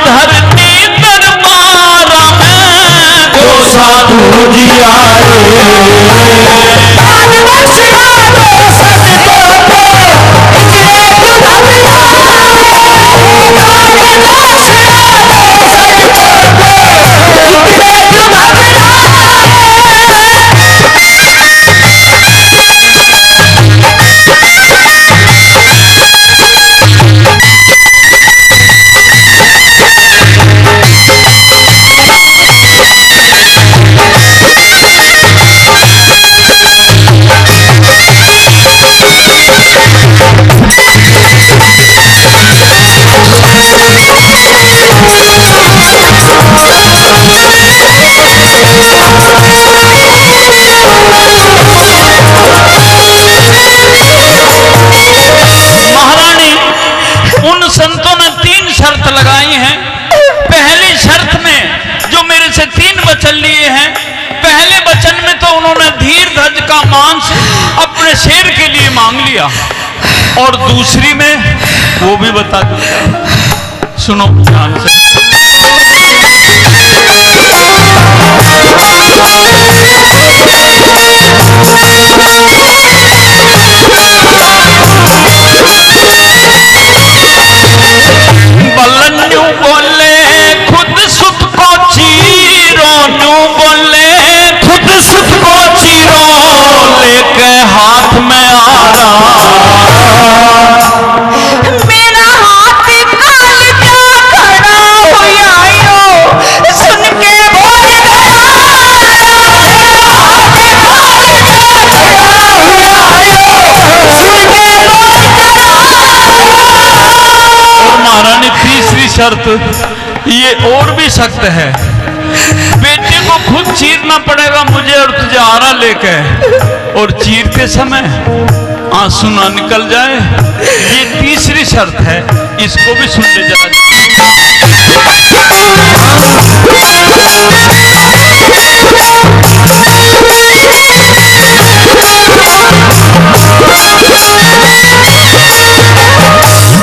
धरती दरबार में दो साधु जी आए। लिए हैं। पहले वचन में तो उन्होंने धीर ध्वज का मांस अपने शेर के लिए मांग लिया, और दूसरी में वो भी बता दूंगा। सुनो ध्यान से। बल्लन्यू बोले खुद सुत को चीरो, न्यू बोले खुद सुत को चीरो, लेके हाथ में आरा। मेरा हाथ निकाल क्या खड़ा हुआ यो, सुन के बोल और महारानी तीसरी शर्त, ये और भी सख्त है। बेटे को खुद चीरना पड़ेगा मुझे और तुझे आरा लेके, और चीरते समय आंसू ना निकल जाए। ये तीसरी शर्त है, इसको भी सुन ले जरा।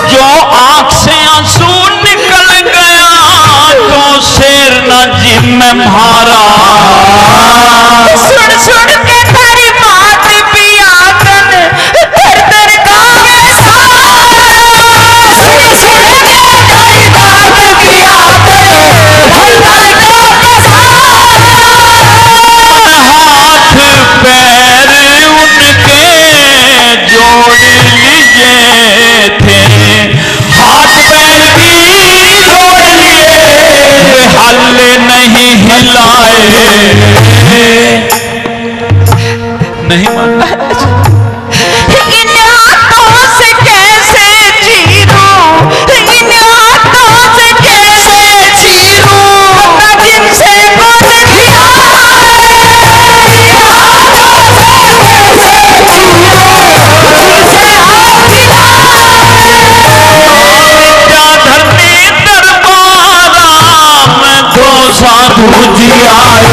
जो आंख से आंसू निकल गया तो शेर ना जी में मारा। सुन सुन के थारी बात भी आंगन थर थर कांपे। सुन सुन के थारी बात भी आंगन थर थर कांपे। हाथ पैर उनके जोड़ लिए थे, हाथ पैर भी जोड़ लिए, वे हाले नहीं हिलाए। नहीं मानता। इन हाथों से कैसे चीरूं, इन हाथों से कैसे चीरूं, पता जिनसे कौन खिलाए। क्या धरती दरबारा में दो साधु जी आए।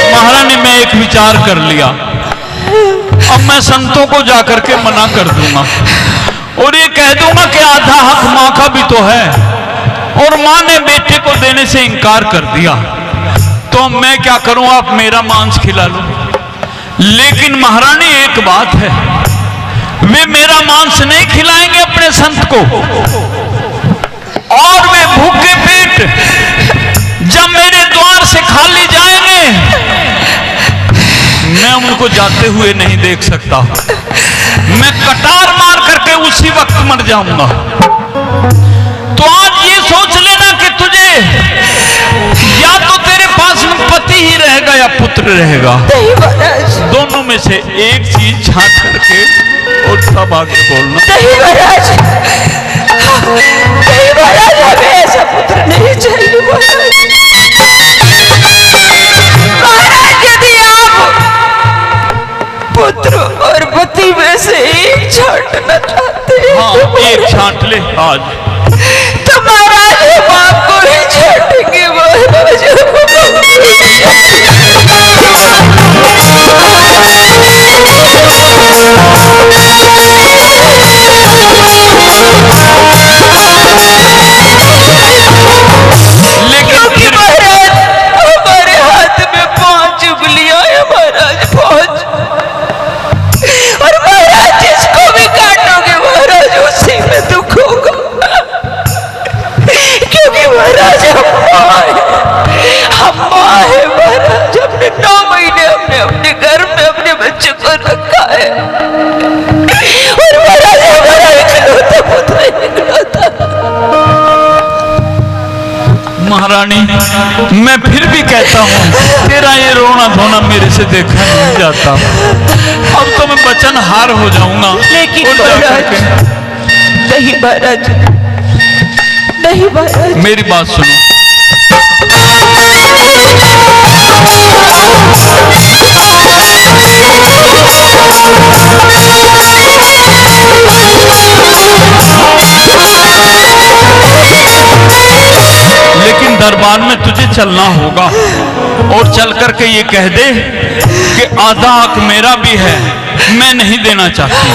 महारानी, मैं एक विचार कर लिया, अब मैं संतों को जाकर के मना कर दूंगा और ये कह दूंगा कि आधा हक माँ का भी तो है, और माँ ने बेटे को देने से इनकार कर दिया, तो मैं क्या करूं, आप मेरा मांस खिला लो। लेकिन महारानी, एक बात है, वे मेरा मांस नहीं खिलाएंगे अपने संत को, और वे भूखे पेट जब मेरे द्वार से खाली जाएंगे, मैं उनको जाते हुए नहीं देख सकता। मैं कटार मार करके उसी वक्त मर जाऊंगा। तो आज ये सोच लेना कि तुझे या तो तेरे पास में पति ही रहेगा या पुत्र रहेगा। नहीं महाराज। दोनों में से एक चीज छांट करके और तब आगे बोलना। नहीं महाराज, नहीं महाराज, हमें ऐसा पुत्र नहीं चाहिए महाराज। महाराज, यदि आप पुत्र और पति में से एक छांटना चाहते हैं, हाँ, तो एक छांट ले आज। तो महाराज, हम आपको ही छांटेंगे महाराज। लेकिन क्योंकि फिर महाराज, हमारे हाथ में पांच उंगलियां हैं महाराज, पांच। और महाराज, जिसको रानी, मैं फिर भी कहता हूँ, तेरा ये रोना धोना मेरे से देखा नहीं जाता। अब तो मैं वचनहार हो जाऊंगा। लेकिन उठ जा महाराज, करके। नहीं महाराज, नहीं महाराज। मेरी बात सुनो। लेकिन दरबार में तुझे चलना होगा और चल करके ये कह दे कि आधा हक मेरा भी है, मैं नहीं देना चाहती।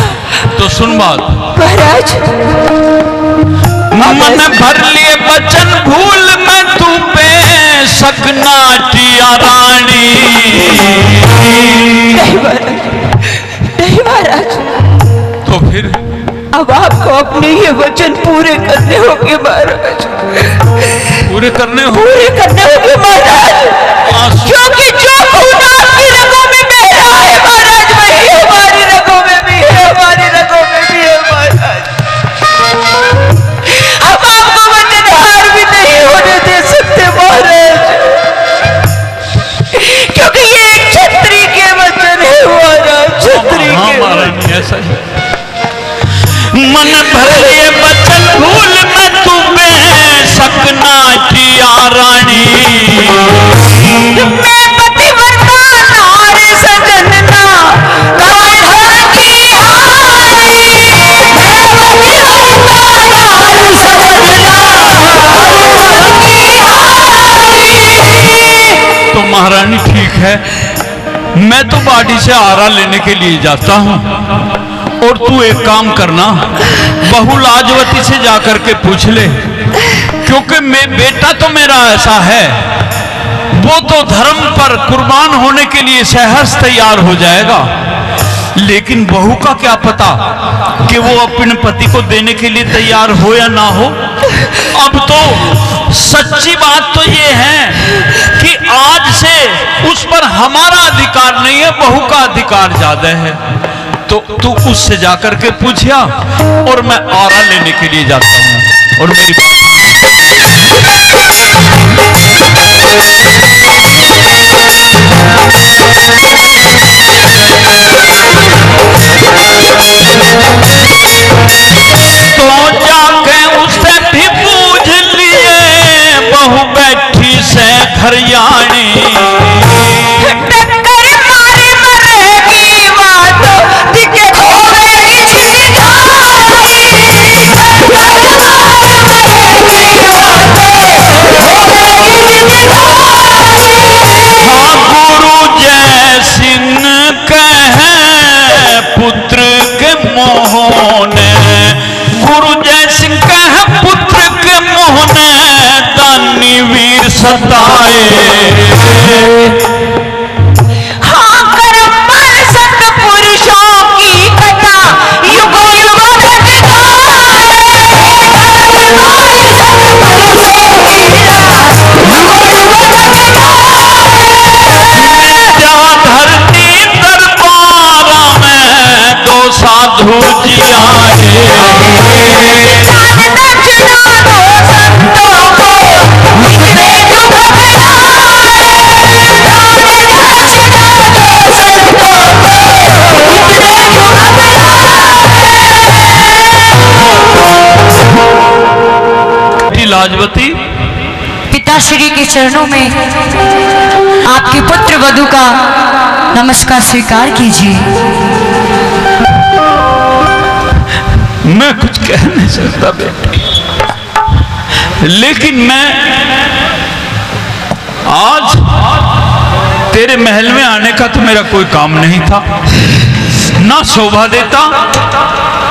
तो सुन बात। महाराज, मन भर लिए वचन भूल मैं तू पे सकनाटिया रानी। नहीं महाराज, नहीं महाराज। तो फिर? अब आपको अपने ये वचन पूरे करने होंगे महाराज। पूरे करने होंगे? पूरे करने होंगे महाराज। आंसू। क्योंकि जो खून आपकी रगों में बह रहा है महाराज, वही हमारी रगों में भी है, हमारी रगों में भी है महाराज। हम आपको वचनहार भी नहीं होने दे सकते महाराज, क्योंकि ये एक छत्री के वचन है महाराज, छत्री हाँ, के महाराज, वचन। ऐसा ही। मन भर लिए वचन भूल मैं तू बेशक नाटिया रानी। मैं पतिव्रता नारी सजन ना, काल होगी हारी। मैं पतिव्रता नारी सजन ना, काल होगी हारी। तो महारानी ठीक है, मैं तो बाड़ी से आरा लेने के लिए जाता हूँ, और तू एक काम करना, बहू लाजवती से जाकर के पूछ ले, क्योंकि मैं, बेटा तो मेरा ऐसा है, वो तो धर्म पर कुर्बान होने के लिए सहज तैयार हो जाएगा, लेकिन बहू का क्या पता कि वो अपने पति को देने के लिए तैयार हो या ना हो। अब तो सच्ची बात तो ये है कि आज से उस पर हमारा अधिकार नहीं है, बहू का अधिकार ज्यादा है। तो तू उससे जाकर के पूछिया, और मैं आरा लेने के लिए जाता हूँ। और मेरी बात तो जाके उससे भी पूछ लिए, बहू बैठी से घरियाणी। टक्कर मारी मरेगी बात, दिखे खोवेगी जिंदगानी। हाँ, गुरु जय सिंह कह पुत्र के मोहन, गुरु जय सिंह कह पुत्र के मोहन, दानी वीर सताए। हाँ, करम पर सत्पुरुषों की कथा युगों युगों तक गाए। विद्याधर की दरबार में दो साधु जी आए। दान दक्षिणा दो संतों को, मिटते दुख भय। बेटी लाजवती, पिताश्री के चरणों में आपके पुत्र वधु का नमस्कार स्वीकार कीजिए। मैं कुछ कह नहीं सकता बेटी, लेकिन मैं आज तेरे महल में आने का तो मेरा कोई काम नहीं था, ना शोभा देता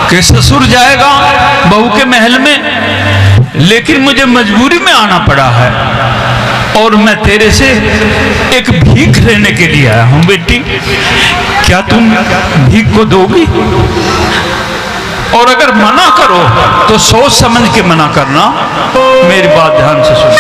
कि ससुर जाएगा बहू के महल में, लेकिन मुझे मजबूरी में आना पड़ा है और मैं तेरे से एक भीख लेने के लिए आया हूँ। बेटी, क्या तुम भीख को दोगी? और अगर मना करो तो सोच समझ के मना करना। मेरी बात ध्यान से सुनो।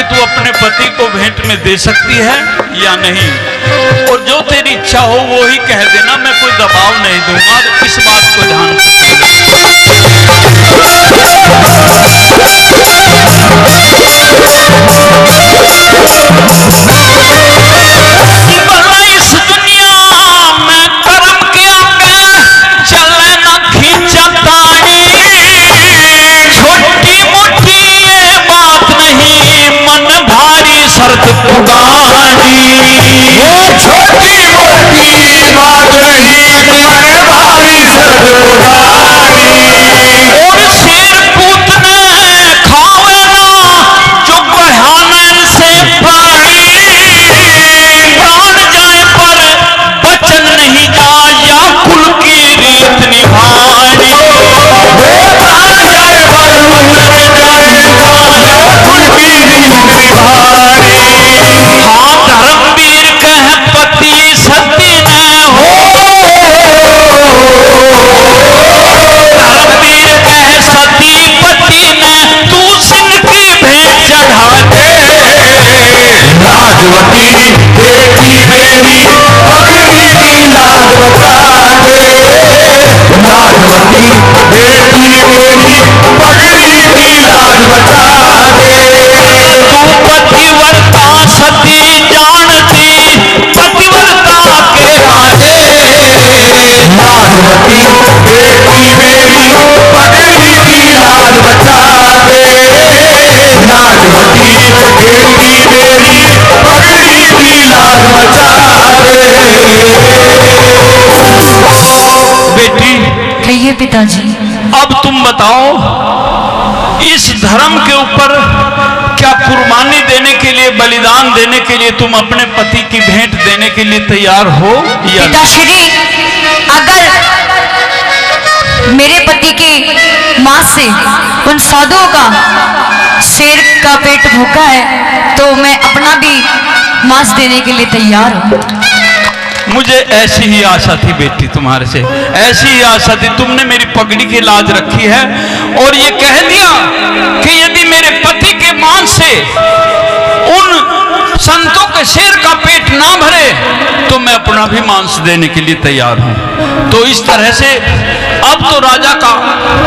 तू अपने पति को भेंट में दे सकती है या नहीं, और जो तेरी इच्छा हो वो ही कह देना, मैं कोई दबाव नहीं दूंगा। इस बात को ध्यान रखना। भला इस दुनिया में कर्म के आगे चले ना खींचा ताड़ी, छोटी मोटी ये बात नहीं, मन भारी शर्त पुरानी। वो छोटी मोटी बात नहीं, मन भारी शर्त पुरानी। और शेर पूत ने खावेगा जो बहाना से पानी, प्राण जाए पर वचन नहीं जाया, कुल की रीत निभानी। हाँ, धर्मवीर कह पति सती ने हो, धर्मवीर कह सती पति ने, तू सिंह की भेंट चढ़ा दे। लाजवती बेटी मेरी, पगड़ी की लाज बचा दे। लाजवती बेटी मेरी, पगड़ी की लाज बचा दे। तू पतिव्रता सती जानती, पतिव्रता के राजे। लाजवती बेटी मेरी, पगड़ी की लाज बचा दे। लाजवती बेटी मेरी, पगड़ी की लाज बचा दे। बेटी, कहिए पिताजी। अब तुम बताओ, इस धर्म के ऊपर क्या कुर्बानी देने के लिए, बलिदान देने के लिए तुम अपने पति की भेंट देने के लिए तैयार हो या नहीं? पिताश्री, अगर मेरे पति के मांस से उन साधुओं का शेर का पेट भूखा है, तो मैं अपना भी मांस देने के लिए तैयार हूँ। मुझे ऐसी ही आशा थी बेटी तुम्हारे से, ऐसी ही आशा थी। तुमने मेरी पगड़ी की लाज रखी है और ये कह दिया कि यदि मेरे पति के मांस से उन संतों के शेर का पेट ना भरे तो मैं अपना भी मांस देने के लिए तैयार हूँ। तो इस तरह से अब तो राजा का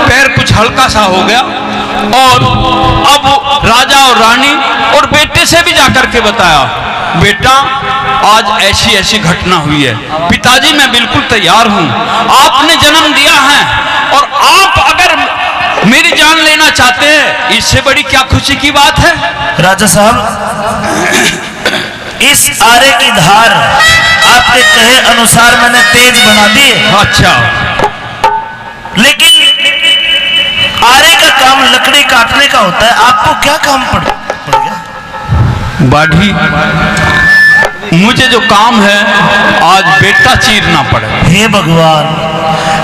पैर कुछ हल्का सा हो गया और अब राजा और रानी और बेटे से भी जाकर के बताया, बेटा, आज ऐसी ऐसी घटना हुई है। पिताजी, मैं बिल्कुल तैयार हूँ। आपने जन्म दिया है और आप अगर मेरी जान लेना चाहते हैं, इससे बड़ी क्या खुशी की बात है? राजा साहब, इस आरे की धार आपके कहे अनुसार मैंने तेज बना दी। अच्छा। लेकिन आरे का काम लकड़ी काटने का होता है, आपको क्या काम पड़, पड़ गया? बाढ़ी, मुझे जो काम है, आज बेटा चीरना पड़े। हे भगवान,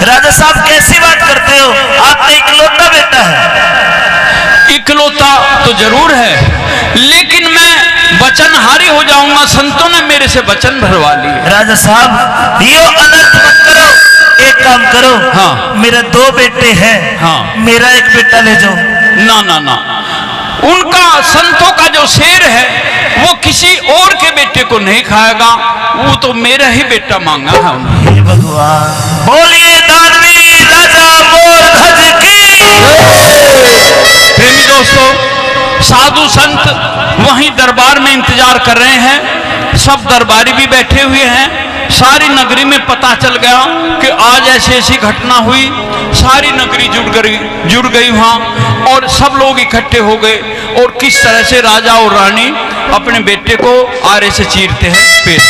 राजा साहब कैसी बात करते हो? आपका इकलौता बेटा है। इकलौता तो जरूर है, लेकिन मैं वचनहारी हो जाऊंगा। संतों ने मेरे से वचन भरवा लिए। राजा साहब, यो अनर्थ मत करो, एक काम करो। हाँ। मेरे दो बेटे हैं, हाँ। मेरा एक बेटा ले जाओ। ना, ना, ना, उनका, संतों का जो शेर है, वो किसी और के बेटे को नहीं खाएगा, वो तो मेरा ही बेटा मांगा है उन्होंने। हे भगवान, बोलिए दानवीर राजा मोर ध्वज की। प्रेमी दोस्तों, साधु संत वहीं दरबार में इंतजार कर रहे हैं, सब दरबारी भी बैठे हुए हैं। सारी नगरी में पता चल गया कि आज ऐसी ऐसी घटना हुई। सारी नगरी जुड़ गई, जुड़ गई वहाँ और सब लोग इकट्ठे हो गए और किस तरह से राजा और रानी अपने बेटे को आरे से चीरते हैं पेट।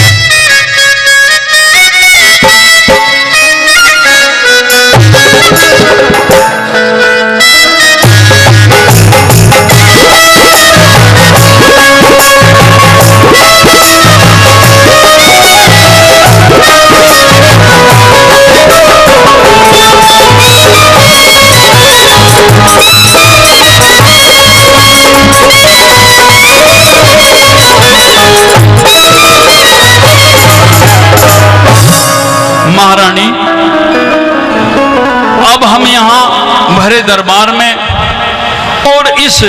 महारानी, अब हम यहाँ भरे दरबार में और इस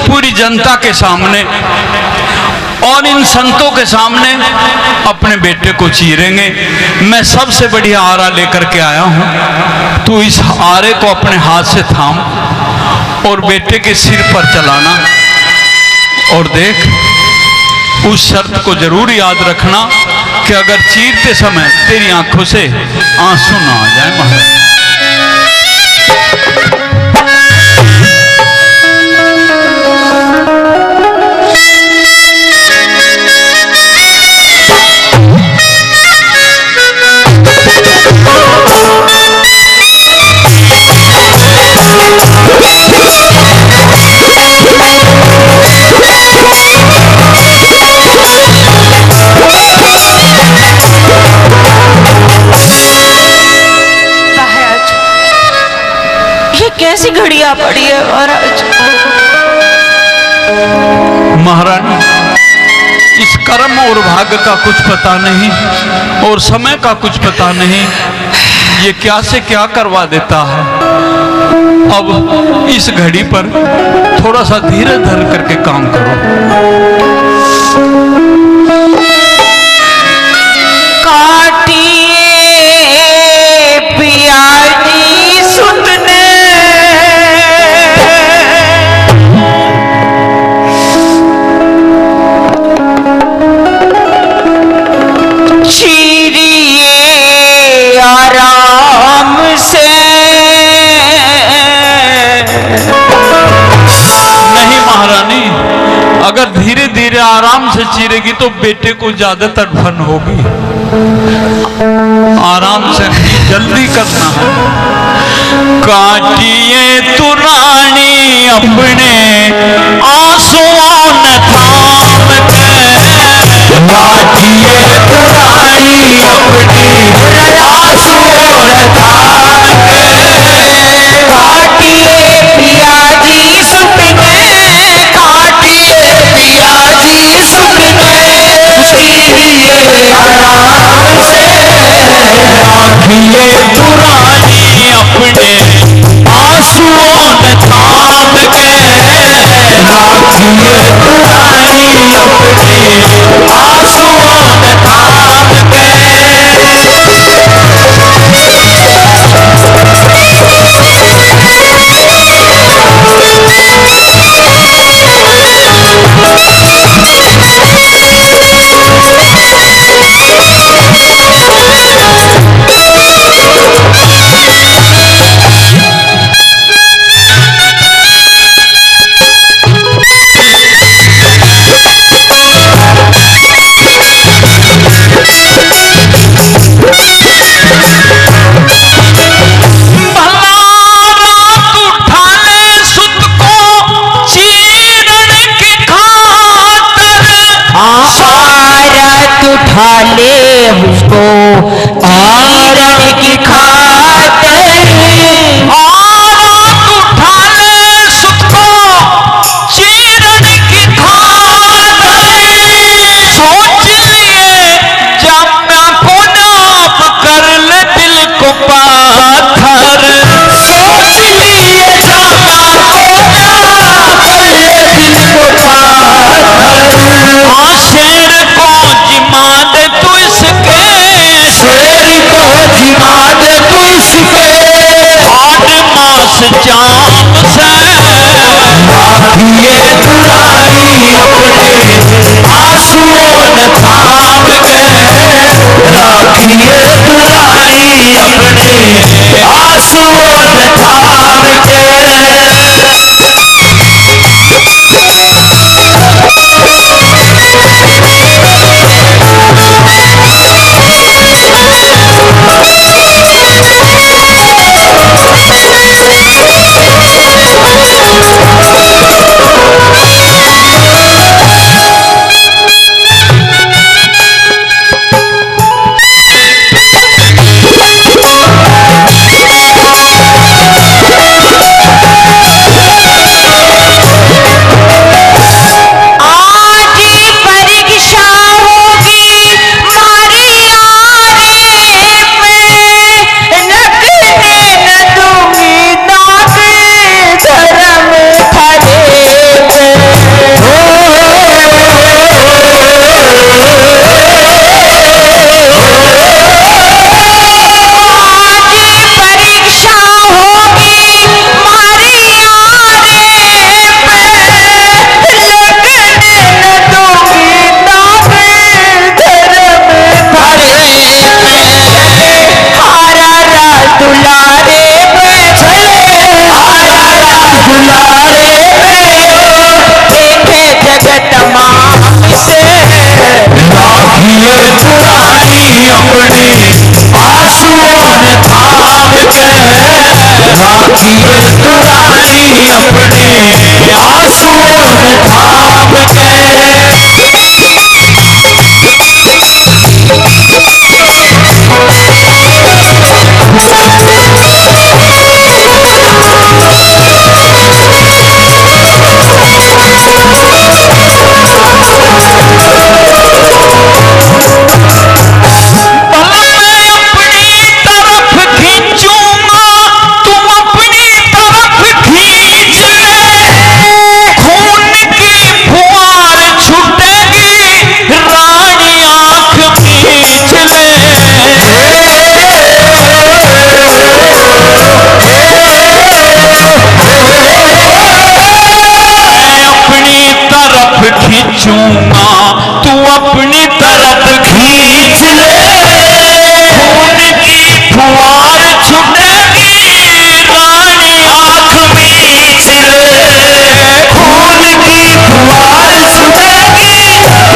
पूरी जनता के सामने और इन संतों के सामने अपने बेटे को चीरेंगे। मैं सबसे बढ़िया आरा लेकर के आया हूँ, तू इस आरे को अपने हाथ से थाम और बेटे के सिर पर चलाना। और देख, उस शर्त को जरूर याद रखना कि अगर चीरते समय तेरी आंखों से आंसू ना आ जाए महाराज। महाराज, ये कैसी घड़ी आ पड़ी है महाराज? महारानी, इस कर्म और भाग्य का कुछ पता नहीं और समय का कुछ पता नहीं, ये क्या से क्या करवा देता है। अब इस घड़ी पर थोड़ा सा धीरज धर करके काम करो। काटिए पिया जी सुत ने, चीरिए आराम से। नहीं महारानी, अगर धीरे धीरे आराम से चीरेगी तो बेटे को ज्यादा तड़फन होगी। आराम से नहीं, जल्दी करना है। काटिए तू रानी अपने आंसुओं ने थाम के, काटिए तू रानी अपने आंसुओं ने थाम के, काटिए पिया जी सुत ने, काटिए पिया जी सुत ने, चीरिए आराम से। काटिए तू रानी अपने आंसुओं ने थाम के, काटिए तू रानी अपने आंसुओं ने थाम के। भला रात उठा ले सुत को चीरन की खातर। हाँ। रात उठा ले उसको चीरन की खातर। हाँ, रात उठा ले सुत को चीरन की खातर। सोच लिए जब मैं फोन आप कर ले दिल को पाथर। सोच लिए जब मैं फोन आप कर ले दिल को पाथर। हाँ, शेर को जिमा दे तू इसके। शेर को जिमा दे राखिए तू रानी अपने आंसुओं ने थाम के। भला मैं अपनी तरफ खींचूंगा, तू अपनी तरफ खींच ले। खून की फुहार छूटेगी, रानी आंख मीच ले। मैं अपनी तरफ खींचूंगा, तू अपनी तरफ खींच ले। खून की फुहार छूटेगी, रानी आंख मीच ले। खून की फुहार छूटेगी,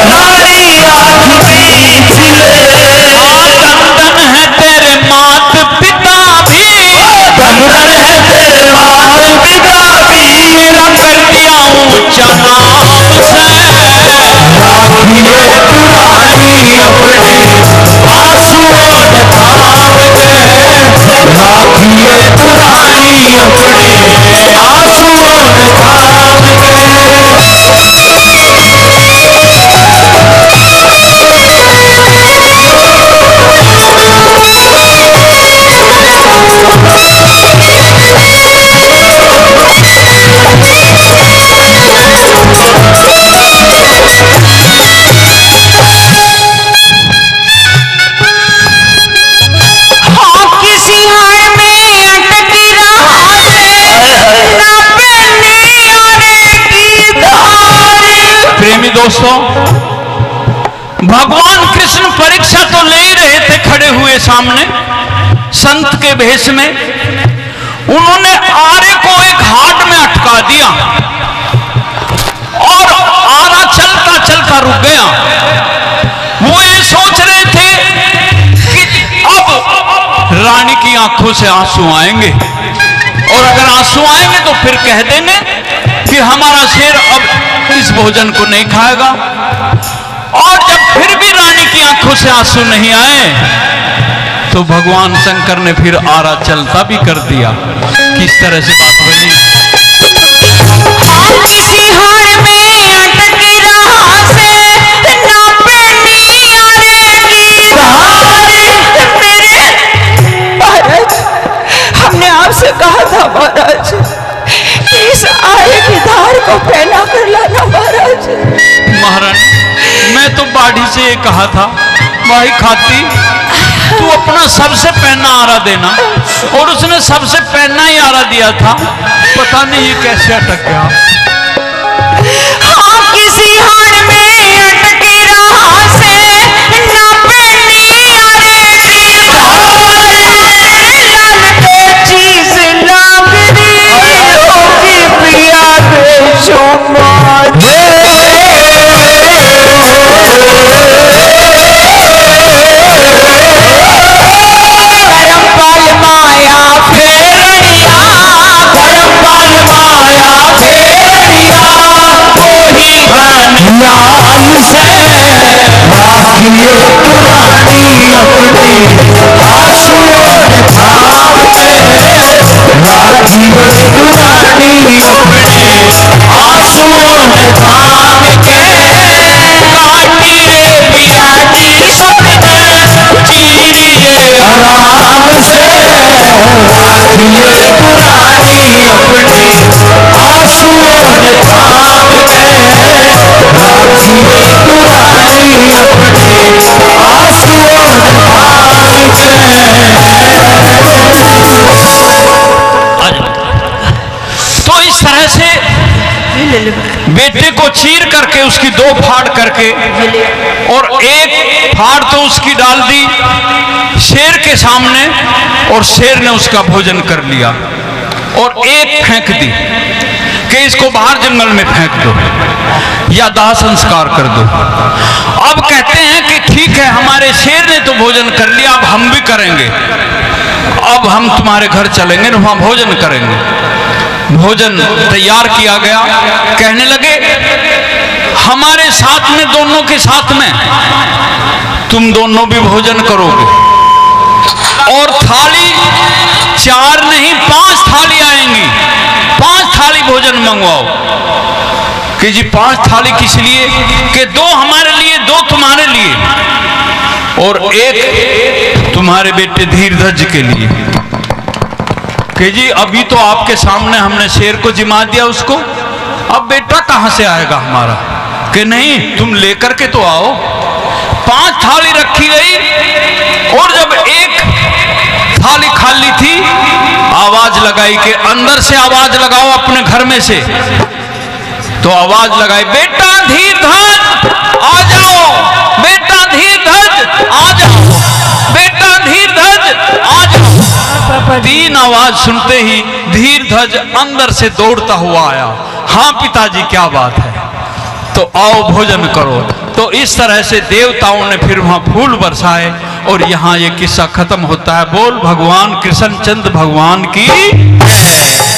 रानी आंख मीच ले। आ, धन धन है तेरे मात पिता भी, धन धन है तेरे मात पिता भी, तेरा कर दिया ऊंचा नाम से। राखिए तू रानी अपने आंसुओं ने थाम के, राखिए तू रानी अपने आंसुओं ने थाम के। हाँ, किसी हाल में अटकी रहा से, ना पहनी आने की धार। प्रेमी दोस्तों, भगवान कृष्ण परीक्षा तो ले ही रहे थे खड़े हुए सामने संत के भेष में। उन्होंने आरे को एक हाट में अटका दिया और आरा चलता चलता रुक गया। वो ये सोच रहे थे कि अब रानी की आंखों से आंसू आएंगे, और अगर आंसू आएंगे तो फिर कह देंगे कि हमारा शेर अब इस भोजन को नहीं खाएगा। और जब फिर भी रानी की आंखों से आंसू नहीं आए, तो भगवान शंकर ने फिर आरा चलता भी कर दिया। किस तरह से बात बनी? हाँ, किसी हाल में अटकी रहा से, ना पहनी आने की धार। मेरे महाराज, हमने आपसे कहा था महाराज, इस आरे की धार को पहना कर लाना महाराज। महारानी, मैं तो बाढ़ी से ये कहा था, भाई खाती, तू अपना सबसे पहना आरा देना, और उसने सबसे पहना ही आरा दिया था। पता नहीं ये कैसे अटक गया। हाँ, किसी हाल में अटकी रहा से, ना पहनी आरे की धार। लाल को चीज लाग रही होगी पिया बेशुमार। करम पाल माया फेर लिया, करम पाल माया फेर लिया, कोई बन नाम से। राखिए तू रानी अपने आंसुओं ने थाम के, राखिए तू रानी अपने आंसुओं ने थाम के। काटी रे पिया की सपने, जी लिए आराम से। राखिए तू रानी अपने आंसुओं ने थाम के, राखिए तू रानी अपने आंसुओं ने थाम के। तो इस तरह से बेटे को चीर करके, उसकी दो फाड़ करके, और एक फाड़ तो उसकी डाल दी शेर के सामने, और शेर ने उसका भोजन कर लिया, और एक फेंक दी कि इसको बाहर जंगल में फेंक दो या दाह संस्कार कर दो। अब कहते हैं कि ठीक है, हमारे शेर ने तो भोजन कर लिया, अब हम भी करेंगे। अब हम तुम्हारे घर चलेंगे, वहां भोजन करेंगे। भोजन तैयार किया गया। कहने लगे, हमारे साथ में, दोनों के साथ में तुम दोनों भी भोजन करोगे, और थाली चार नहीं, पांच थाली आएंगी, पांच थाली भोजन मंगवाओ। कि जी, पांच थाली किस लिए? कि दो हमारे लिए, दो तुम्हारे लिए, और एक तुम्हारे बेटे धीरधज के लिए। कि जी, अभी तो आपके सामने हमने शेर को जिमा दिया उसको, अब बेटा कहां से आएगा हमारा? कि नहीं, तुम लेकर के तो आओ। पांच थाली रखी गई, और जब एक थाली खाली थी, आवाज लगाई कि अंदर से आवाज लगाओ अपने घर में से। तो आवाज लगाई, "बेटा धीरधज, आ जाओ, बेटा धीरधज, आ जाओ, बेटा धीरधज, आ जाओ।" तीन आवाज सुनते ही धीरधज अंदर से दौड़ता हुआ आया। "हाँ पिताजी, क्या बात है?" तो आओ, भोजन करो। तो इस तरह से देवताओं ने फिर वहां फूल बरसाए और यहाँ ये किस्सा खत्म होता है। बोल भगवान कृष्णचंद भगवान की।